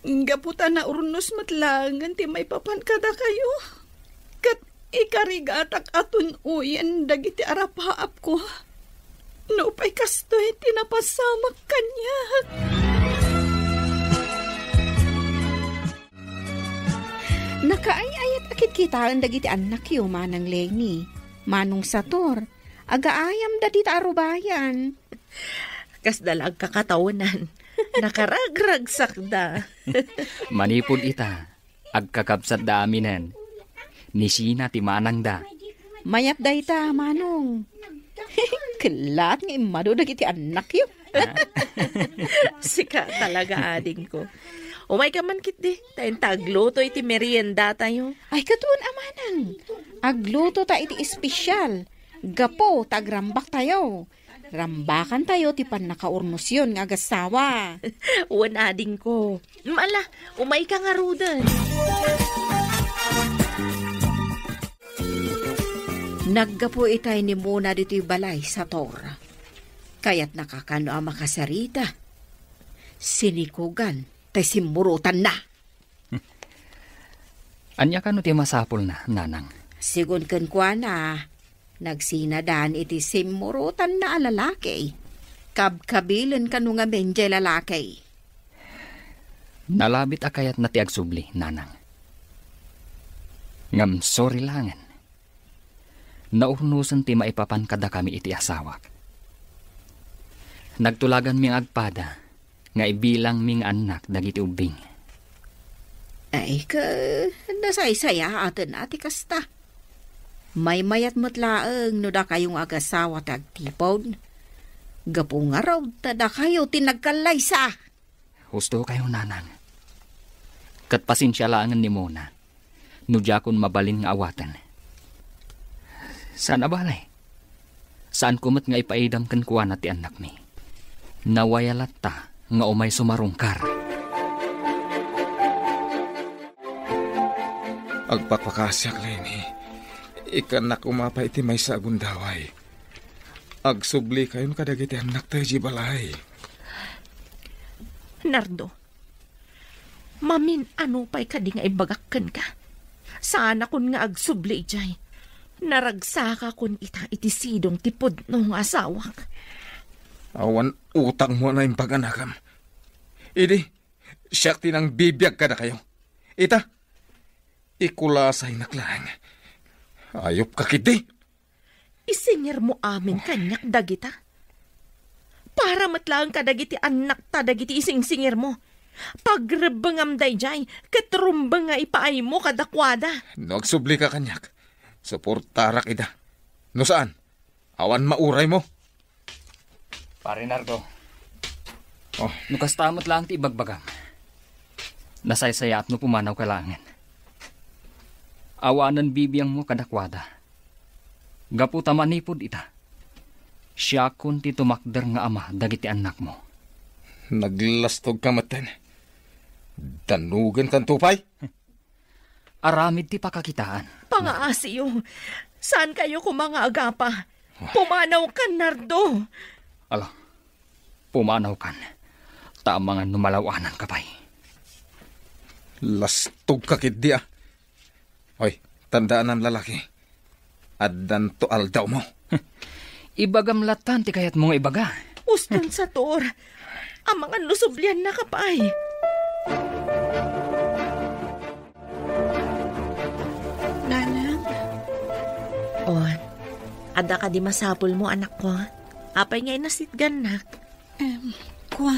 Gapu ta naurnos met laengen ti maipapan kadakayo. Ket ikarigatak a tun-oyen dagiti arapaapko. Nupay kastoy ti napasamak kaniak. Nakaay-ayat a kitkitaen dagiti annakyo, Manang Leni, Manong Sator, agaayamda dita a rubayan. Kasda la agkakataonan. Nakaragragsakda. Manipud ita, agkakabsatda aminen. Ni Sina ti manangda. Mayat dayta, Manong. Ket laat nga immadu dagiti annakyo. Ah. Sika talaga, adingko. Umayka man ketdi, ta inta agluto iti meriendatayo. Ay, katon a, Manang. Agluto ta iti espesyal. Gapu ta agrambaktayo. Rambakantayo ti pannakaurnosyon nga agassawa. Wen, adingko. Ala, umayka ngaruden. Naggapu itay ni Mona ditoy balay, Sator. Kayatnaka kano a makasarita. Sinikugan tay simmurotanna. Ania kano ti masapulna, Nanang? Sigun kenkuana, nagsinadan iti simmurotanna a lalaki. Kabkabilen kano ngamin diay lalaki. Nalabit a kayatna ti agsubli, Nanang. Ngem sorry laengen. Naurnosen ti maipapan kadakami iti asawak. Nagtulaganmi nga agpada nga ibilangmi nga annak dagiti ubbing. Ay, ka, nasaysayaaten a ti kasta. Maymayat met laeng no dakayo nga agasawa ti agtipon. Gapu ngarud ta dakayo ti nagkallaysa. Husto kayo, Nanang. Ket pasensia laengen ni Mona no diakon mabalin nga awaten. Saan a bale, saanko met nga ipaidam kenkuana ti annakmi. Nawaya latta nga umay sumarungkar. Agpakpakasiak, Leni. Ikkannak koma pay iti maysa a gundaway. Agsublikayon kadagiti annakta idiay balay. Nardo, mamin-ano pay kadi nga ibagak kenka? Saanakon nga agsubli idiay. Naragsakakon ita iti sidong ti pudno nga asawak. Awan utangmo a naimbag, anakam. Idi, siak ti nangbibiag kadakayo. Ita, ikulasaynak laeng. Ayupka ketdi. Isingirmo amin kaniak dagita. Para met laeng kadagiti annakta dagiti isingsingirmo. Pagrebbengam daydiay ket rumbeng nga ipaaymo kadakuada. No agsublika kaniak, suportarak ida. No saan, awan mauraymo. Pare Nardo. Oh. No kasta met laeng ti ibagbagam, nasaysayaat no pumanawka laengen. Awanen bibiangmo kadakuada. Gapu ta manipud ita, siakon ti tumakder nga ama dagiti annakmo. Naglastogka metten. Dannugenkanto pay? Aramid ti pakakitaan. Pangaasiyo. Saankayo koma nga agapa. Pumanawkan, Nardo. Ala, pumanawkan. Ta amangan no malaw-ananka pay. Lastogka ketdi, a. Oy, tandaanam, lalaki. Addanto aldawmo. Ibagam lattan ti kayatmo nga ibaga. Uston, Sator. Amangan no subliannaka pay. Nanang? Oh, adda kadi masapulmo, anakko? Apay nga inasitgannak? Em, kua,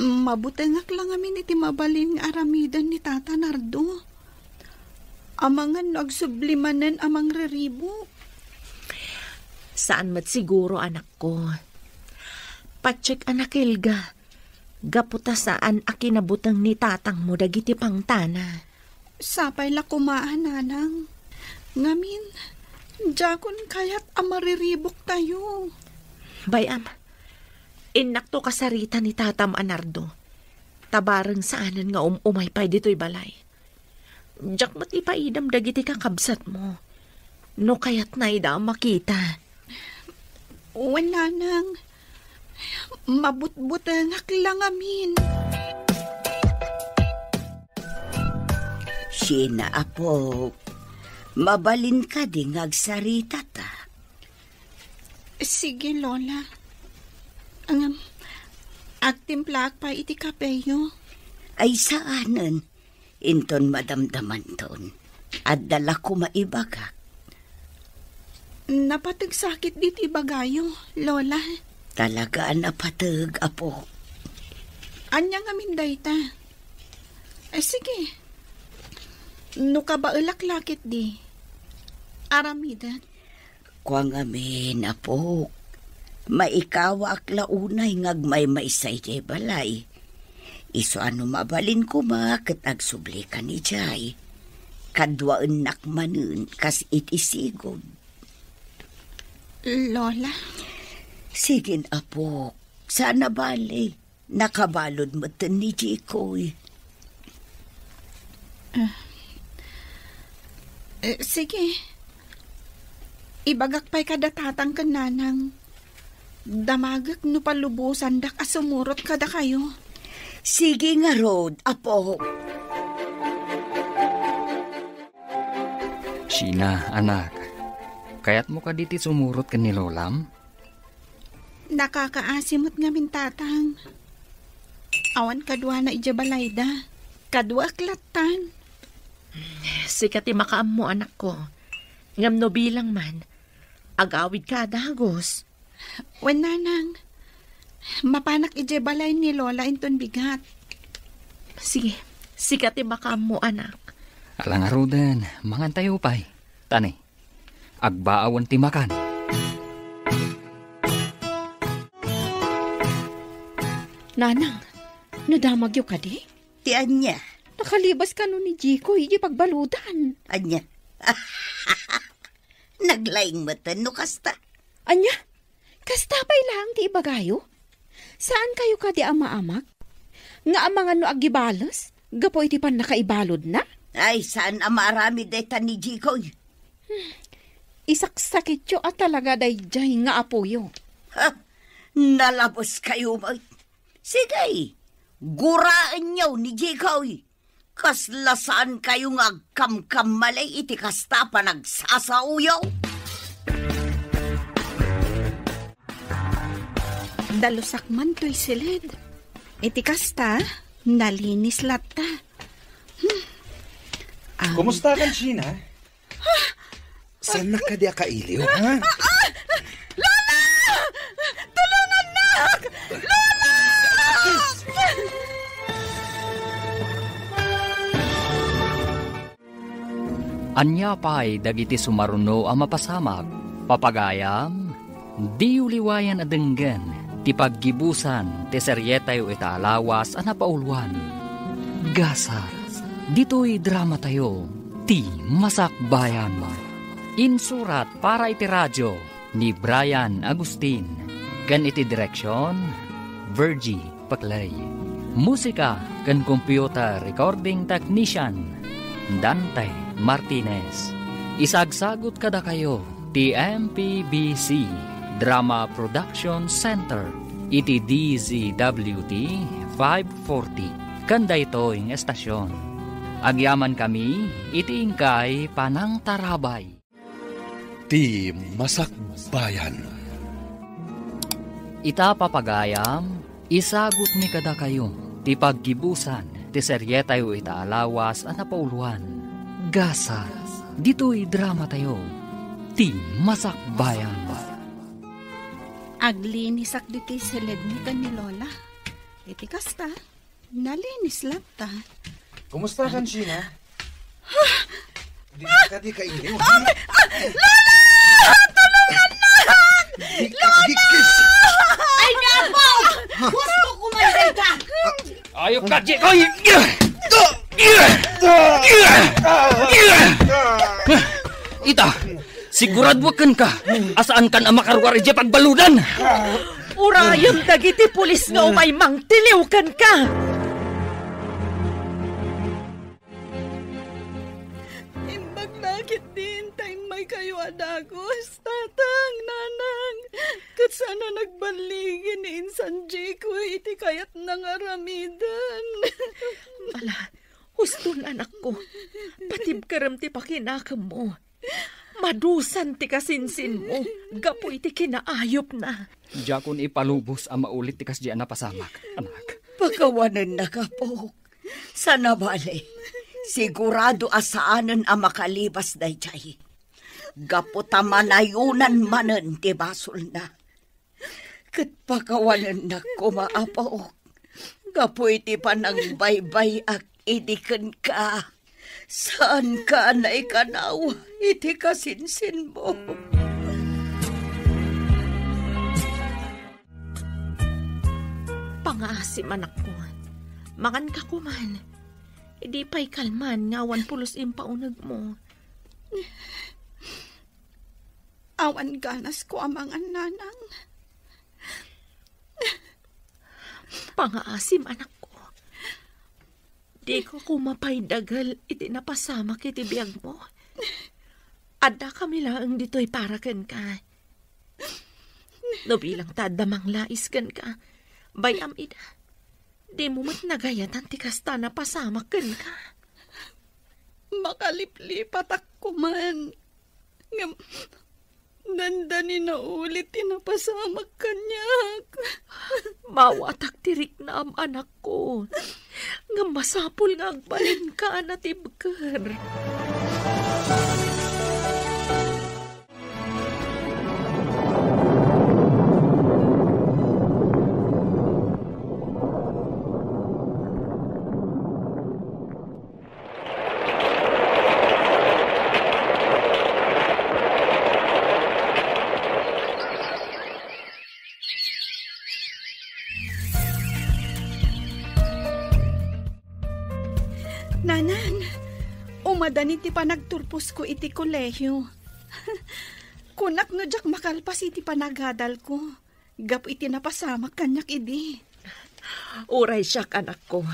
mabutengak la ngamin iti mabalin nga aramiden ni Tata Nardo. Amangan no agsubli manen a mangriribuk. Saan met siguro, anakko. Patiek a nakilga, gapu ta saan a kinabuteng ni tatangmo dagiti pangtana. Sapay la koma a, nanang. Ngamin, diakon kayat a mariribuktayo. Bay-am, innakto kasarita ni tatam a Nardo. Ta bareng saanen nga um-umay pay ditoy balay. Diak met ipaidam dagiti kakabsatmo no kayatna ida a makita. Wen, nanang, mabutbutengak la ngamin. Sina, apok? Mabalin kadi nga agsaritata? Sige, Lola. Ngem, agtimplaak pay iti kapeyo. Ay, saanen. Inton madamdamanton, adda la koma ibagak. Napateg sakit diti ibagayo, Lola. Talaga a napateg, apo. Ania ngamin dayta? Eh, sige. No kabaelak la ketdi, aramidek. Kua ngamin, apok, maikawaak la unay nga agmaymaysa idiay balay. Isu a no mabalin koma ket agsublikan idiay. Kaduaennak manen kas iti sigud. Lola? Sige, apok, saan a bale. Nakabalud metten ni Jikoy. Ah. Eh, sige. Ibagak pay kada tatang ken nanang. Damagek no palubosandak a sumurot kadakayo. Sige ngarud, apo. Sheena, anak, kayatmo kadi ti sumurot ken ni Lolam? Nakakaasi met ngamin, Tatang. Awan kaduana idiay balayda. Kaduak lattan. Sika ti makaammo, anakko. Ngem no bilang man, agawidka a dagus. Wen, Nanang, mapanak idiay balay ni Lola inton bigat. Sige, sika ti makaammo, anak. Ala ngaruden, mangantayo pay. Tani, agbaawen ti makan. Nanang, nadamagyo kadi? Ti ania? Nakalibas kano ni Jikoy iti pagbaludan. Ania? Naglaing metten no kasta. Ania? Kasta pay laeng ti ibagayo? Saan kayo kadi a maamak? Nga amangan no agibales gapu iti pannakaibaludna? Ay, saan a maaramid dayta ni Jikoy. Hmm. Isaksakityo a talaga daydiay nga apoyo. Ha? Nalabes kayo met. Sige, guraenyo ni Jikoy. Kasla saan kayo nga agkamkammalay iti kasta a panagsasaoyo? Dalusak man toy siled. Iti kasta, nalinis latta. Hmm. Am- Kumusta kan, Sheena? Saannak kadi a kailiw, ha? Ah! Lola! Tulongannak! Lola! Ania pay dagiti sumaruno a mapasamak? Papagayam, diyo liwayan a denggen ti paggibusan ti serietayo ita a lawas a napauluan. Gasat, ditoy dramatayo, Ti Masakbayan. Insurat para iti radio ni Brian Agustin, ken iti direksion, Virgie Paclay. Musika ken computer recording technician, Dante Martinez. Isagsagut kadakayo ti M P B C Drama Production Center iti D Z W T five forty, ken daytoy nga estasion. Agyamankami iti inkay panangtarabay. Ti Masakbayan. Ita, papagayam, isagutmi kadakayo ti paggibusan ti serietayo ita a lawas a napauluan. Gasat, ditoy dramatayo, Ti Masakbayan. Aglinisak ditoy siledmi ken ni Lola. Iti kasta, nalinis latta. Kumusta kan, Sheena? Di ka di kailiw, ha? Ah, ah, Lola! Tulungannak! Di ka di kis- Ay, napaw! Gusto ko man dayta! Ayok ka, Jikoy! Ita, sigurado kenka a saankan a makaruar idiay pagbaludan. Urayem dagiti pulis nga umay mangtiliw kenka. Imbag la ketdi ta immaykayo a dagus, Tatang, Nanang, ket saan a nagballigin ni Insan Jikoy iti kayatna nga aramiden. Ala, huston, anakko. Patibkerem ti pakinakemmo. Madusan ti kasinsinmo gapu iti kinaayupna. Diakon ipalubos a maulit ti kasdiay a napasamak, anak. Pakawanennak, apok. Sana bale, sigurado a saanen a makalibas daydiay. Gapu ta manayonan manen ti basolna. Ket pakawanennak koma, apok, gapu iti panangbaybay-ak idi kenka. Saanka a naikanaw iti kasinsinmo. Pangaasim, anakko. Manganka koman. Idi pay kalman nga awan pulos impaunegmo. Awan ganasko a mangan, Nanang. Pangaasim, anakko. Dika koma pay dagel iti napasamak iti biagmo. Addakami laeng ditoy para kenka. No bilang ta adda manglais kenka, bay-am ida. Dimo met nagayatan ti kasta a napasamak kenka. Makaliplipatak koman. Ngem, dandani naulit ti napasamak kaniak. Maawatak ti riknam, anakko. Ngem masapul nga agbalinka a natibker. Madani ti panagturposko iti kolehio. Kunak no diak makalpas iti panagadalko gapu iti napasamak kaniak idi. Uray siak, anakko.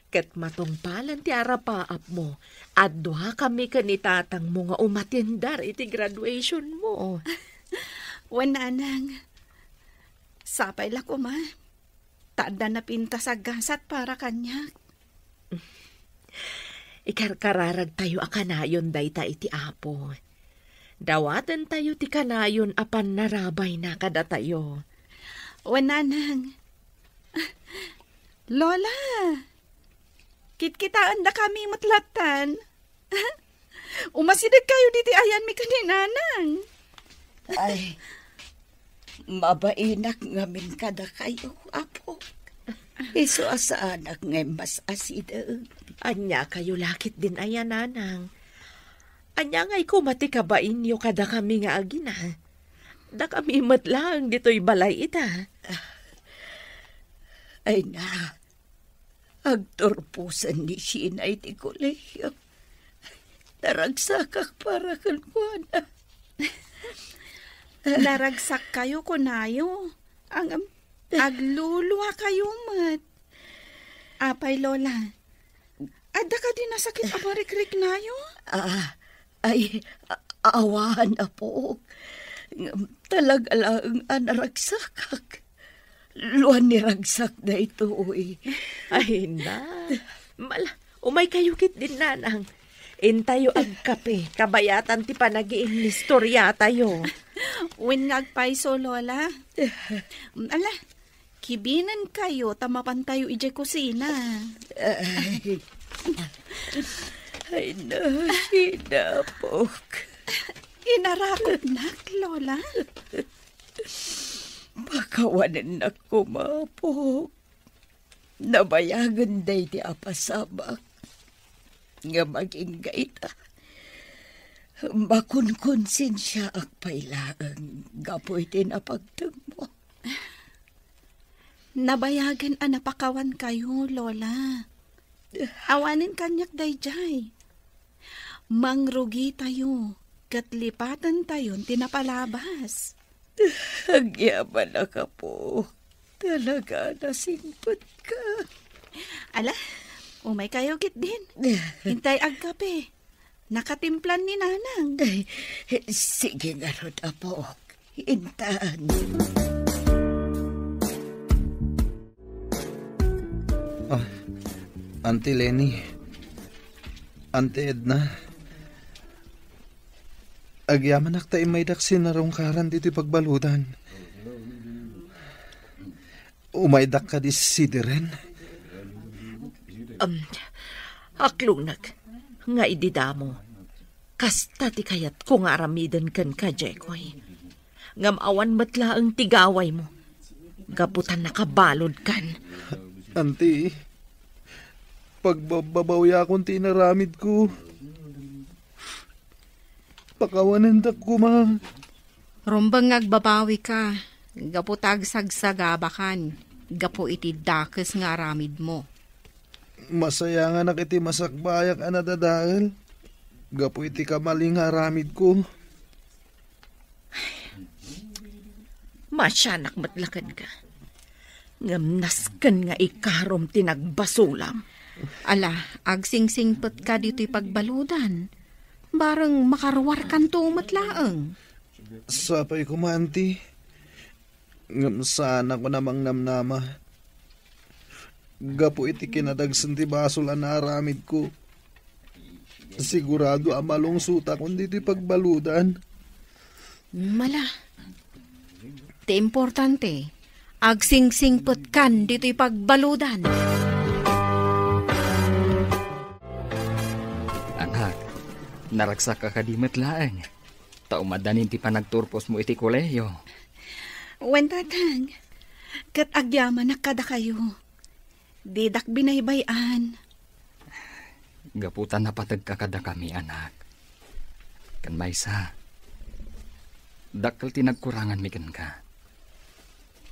Ket matungpalan ti arapaapmo, adduakami ken ni tatangmo nga umatindar iti graduationmo. Wen, nanang, sapay la koma. Ta adda napintas a gasat para kaniak. Ikarkararagtayo a kanayon dayta iti Apo. Dawatentayo ti kanayon a pannarabayna kadatayo. Wen, nanang. Lola, kitkitaendakami met lattan. Umasidegkayo ditoy ayanmi ken ni nanang. Ay, mabainak ngamin kadakayo, Apo. Isu a saanak nga immas-asideg. Ania kayo lakit din aya, nanang? Ania ngay koma ti kabainyo kadakami nga agina? Dakami met laeng ditoy balay ita. Ay na, agturposen ni Sheena iti kolehio. Naragsakak para kenkuana. Naragsakkayo, kunayo. Ang, agluluakayo met. Apay, Lola, adda kadi nasakit a marikriknayo? Ah, ay, a-, awan, Apo. Ngem talaga laeng a naragsakak. Luan ni ragsak daytoy. Ay, na. Mala, umay kayo kit din, nanang. Intayo agkape, kabayatan ti panagiinnistoriatayo. Wen nga agpayso, Lola. Ala, kibinen kayo ta mapantayo idiay kusina. Ay, ay, na, sinapok. Inarakopnak, Lola. Pakawanennak koma, Apok. Nabayagen daydi a pasamak nga agingga ita. Makonkonsensiaak pay laeng gapu iti napagtengmo. Nabayagen a napakawankayo, Lola. Awanen kaniak daydiay. Mangrugitayo ket lipatentayon ti napalabas. Agyamanak, Apo. Talaga a nasingpetka. Ala, umay kayo ketdin. Intay agkape. Nakatimplan ni Nanang. Ay, sige ngarud, Apo. Intan. Ah, Auntie Leni, Auntie Edna, agyamanak ta immaydak sinarungkaran ditoy pagbaludan. Umaydak kadi sidi ren. Um, aklongnak nga idi damo. Kasta ti kayatko nga aramiden kenka, Jekoy. Ngem awan met laeng ti gawaymo. Gapu ta nakabaludkan. Auntie, pagbababawiakon ti inaramidko. Pakawanendak koma. Rumbeng nga agbabawika, gapu ta agsagsagabakan, gapu iti dakes nga aramidmo. Masayanganak iti masakbayak a nadadael, gapu iti kamalin nga aramidko. Masianak met la kenka. Ngem nasken nga ikarom ti nagbasolam. Ala, agsingsingpetka ditoy pagbaludan. Bareng makaruarkanto met laeng. Sapay koma, Auntie. Ngem saanakon a mangnamnama. Gapu iti kinadagsen ti basol a naaramidko, sigurado a malungsotakon ditoy pagbaludan. Mala, ti importante, agsingsingpetkan ditoy pagbaludan. Anak, naragsak ka kadi met laeng. Ta umadanin ti panagturposmo iti kolehiyo. Wen, Tatang, ket agyamanak kadakayo. Didak binaybay-an. Gapu ta napategka kadakami, anak. Ken maysa, dakkel ti nagkuranganmi kenka.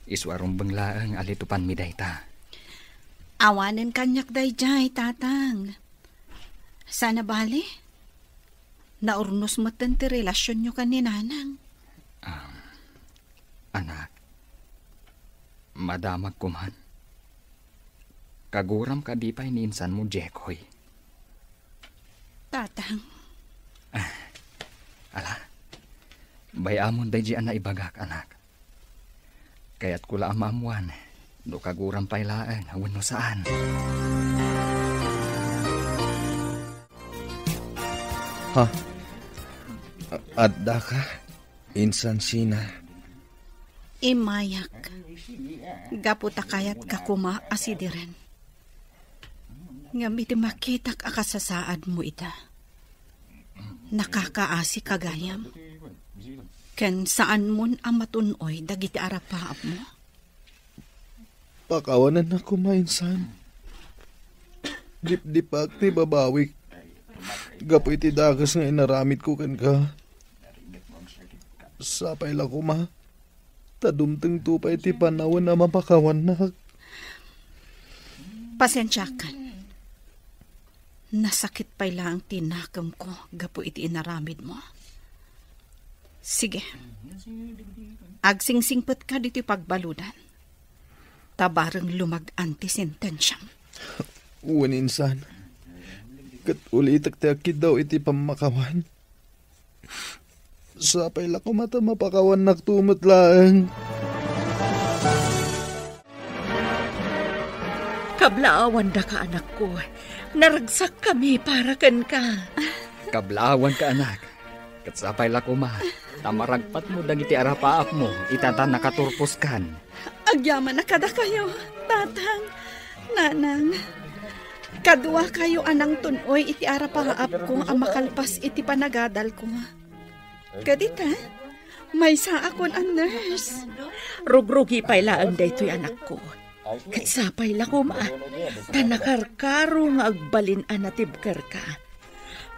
Isu a rumbeng laeng a litupanmi dayta. Awanen kaniak daydiay, Tatang. Sana bale, Naurnos metten ti relasionyo ken ni Nanang. Ah, anak, madamagko man. Kaguram kadi pay ni insanmo, Jekoy? Tatang. Ah, ala, bay-amon daydi a naibagak, anak. Kayatko la a maammuan no kaguram pay laeng wenno saan. Ha? A-, addaka, Insan Sina? Immayak, gapu ta kayatka koma a sidiren. Ngem iti makitak a kasasaadmo ita, nakakaasika gayam, ken saanmon a matun-oy dagiti arapaapmo. Pakawanennak koma, insan. Dipdipak ti babawik gapu iti dakes nga inaramidko kenka. Sapay la koma ta dumtengto pay ti panawen a mapakawannak. Pasensiakan. Nasakit pay laeng ti nakemko gapu iti inaramidmo. Sige. Agsingsingpetka ditoy pagbaludan. Ta bareng lumag-an ti sentensiam. Wen, insan. Ket ulitek ti agkiddaw iti pammakawan. Sapay la koma ta mapakawannakto met laeng. Kablaawandaka, anakko. Naragsakkami para kenka. Kablaawanka, anak. Ket sapay la koma ta maragpatmo dagiti arapaapmo ita ta nakaturposkan. Agyamanak kadakayo, Tatang, Nanang. Kaduakayo a nangtun-oy iti arapaapko a makalpas iti panagadalko. Ket ita, maysaakon a nurse. Rugrugi pay laeng daytoy, anakko. Ket sapay la koma ta nakarkaro nga agbalin a natibkerka.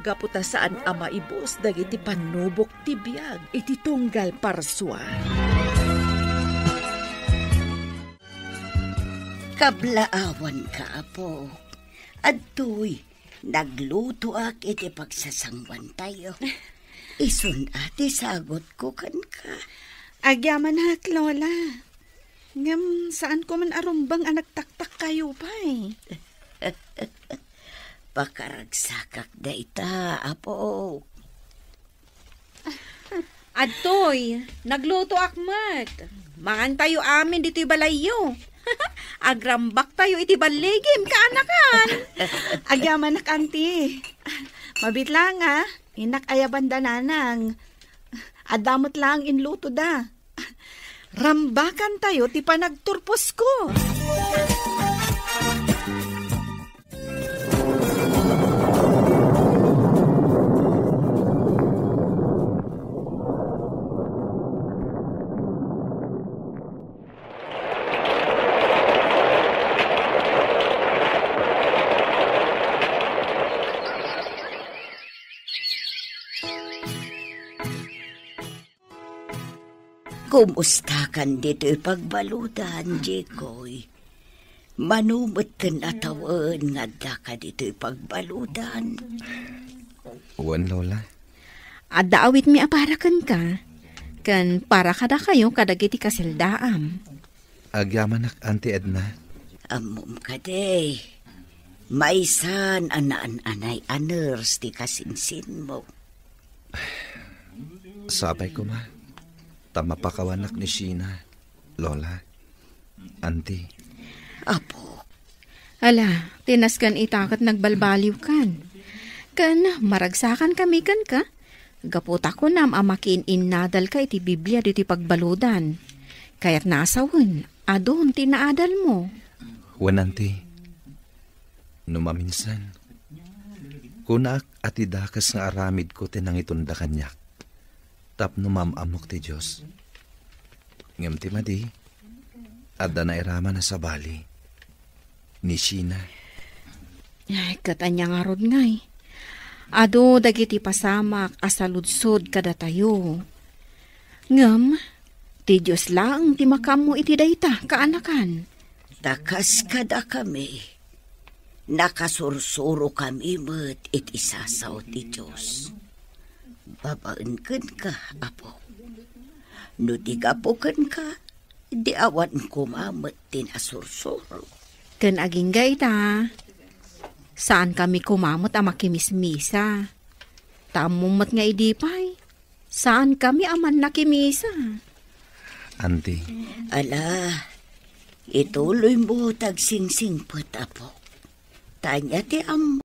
Gapu ta saan a maibus dagiti pannubok ti biag iti tunggal parsua. Kablaawanka, Apo. Adtoy, naglutoak iti pagsasanguantayo. Isun a ti sagutko kenka. Agyamanak, Lola. Ngem saanko man a rumbeng a nagtaktakkayo pay. Pakaragsakak dayta, Apo. Adtoy, naglutoak met. Mangantayo amin ditoy balayyo. Agrambaktayo iti balligim, kaanakan. Agyamanak, Auntie. Mabiit laeng, a. Innak ayaban da Nanang. Adda met laeng inlutoda. Rambakantayo ti panagturposko. Kumustakan ditoy pagbaludan, Jikoy? Mano metten a tawen nga addaka ditoy pagbaludan? Wen, Lola. Adda awitmi a para kenka, ken para kadakayo kadagiti kaseldaam. Agyamanak, Auntie Edna. Ammom kadi, maysan a naan-anay a nurse ti kasinsinmo. Sapay koma ta mapakawanak ni Sheena, Lola, Auntie. Apo. Ala, ti nasken ita ket nagbalbaliwkan. Ken maragsakankami kenka, gapu ta kunam a makiin-innadalka iti Biblia ditoy pagbaludan. Kayatna a sawen, adun ti naadalmo. Wen, Auntie, no maminsan, kunak a ti dakes nga aramidko ti nangitunda kaniak tapno maam-ammok ti Dios. Ngem ti madi, adda nairaman a sabali ni Sheena. Ay, ket ania ngarud ngay? Adu dagiti pasamak a saludsod kadatayo. Ngem, ti Dios laeng ti makaammo iti dayta, kaanakan. Ta kas kadakami, nakasursurokami met iti sasao ti Dios. babaen kenka, Apo. No di gapu kenka, di awan koma met ti nasursuro. Ken agingga ita, saankami koma met a makimismisa. Ta ammom met nga idi pay, saankami a mannakimisa. Anti. Ala, ituloymo ti agsingsingpet, Apo. Ta ania ti am-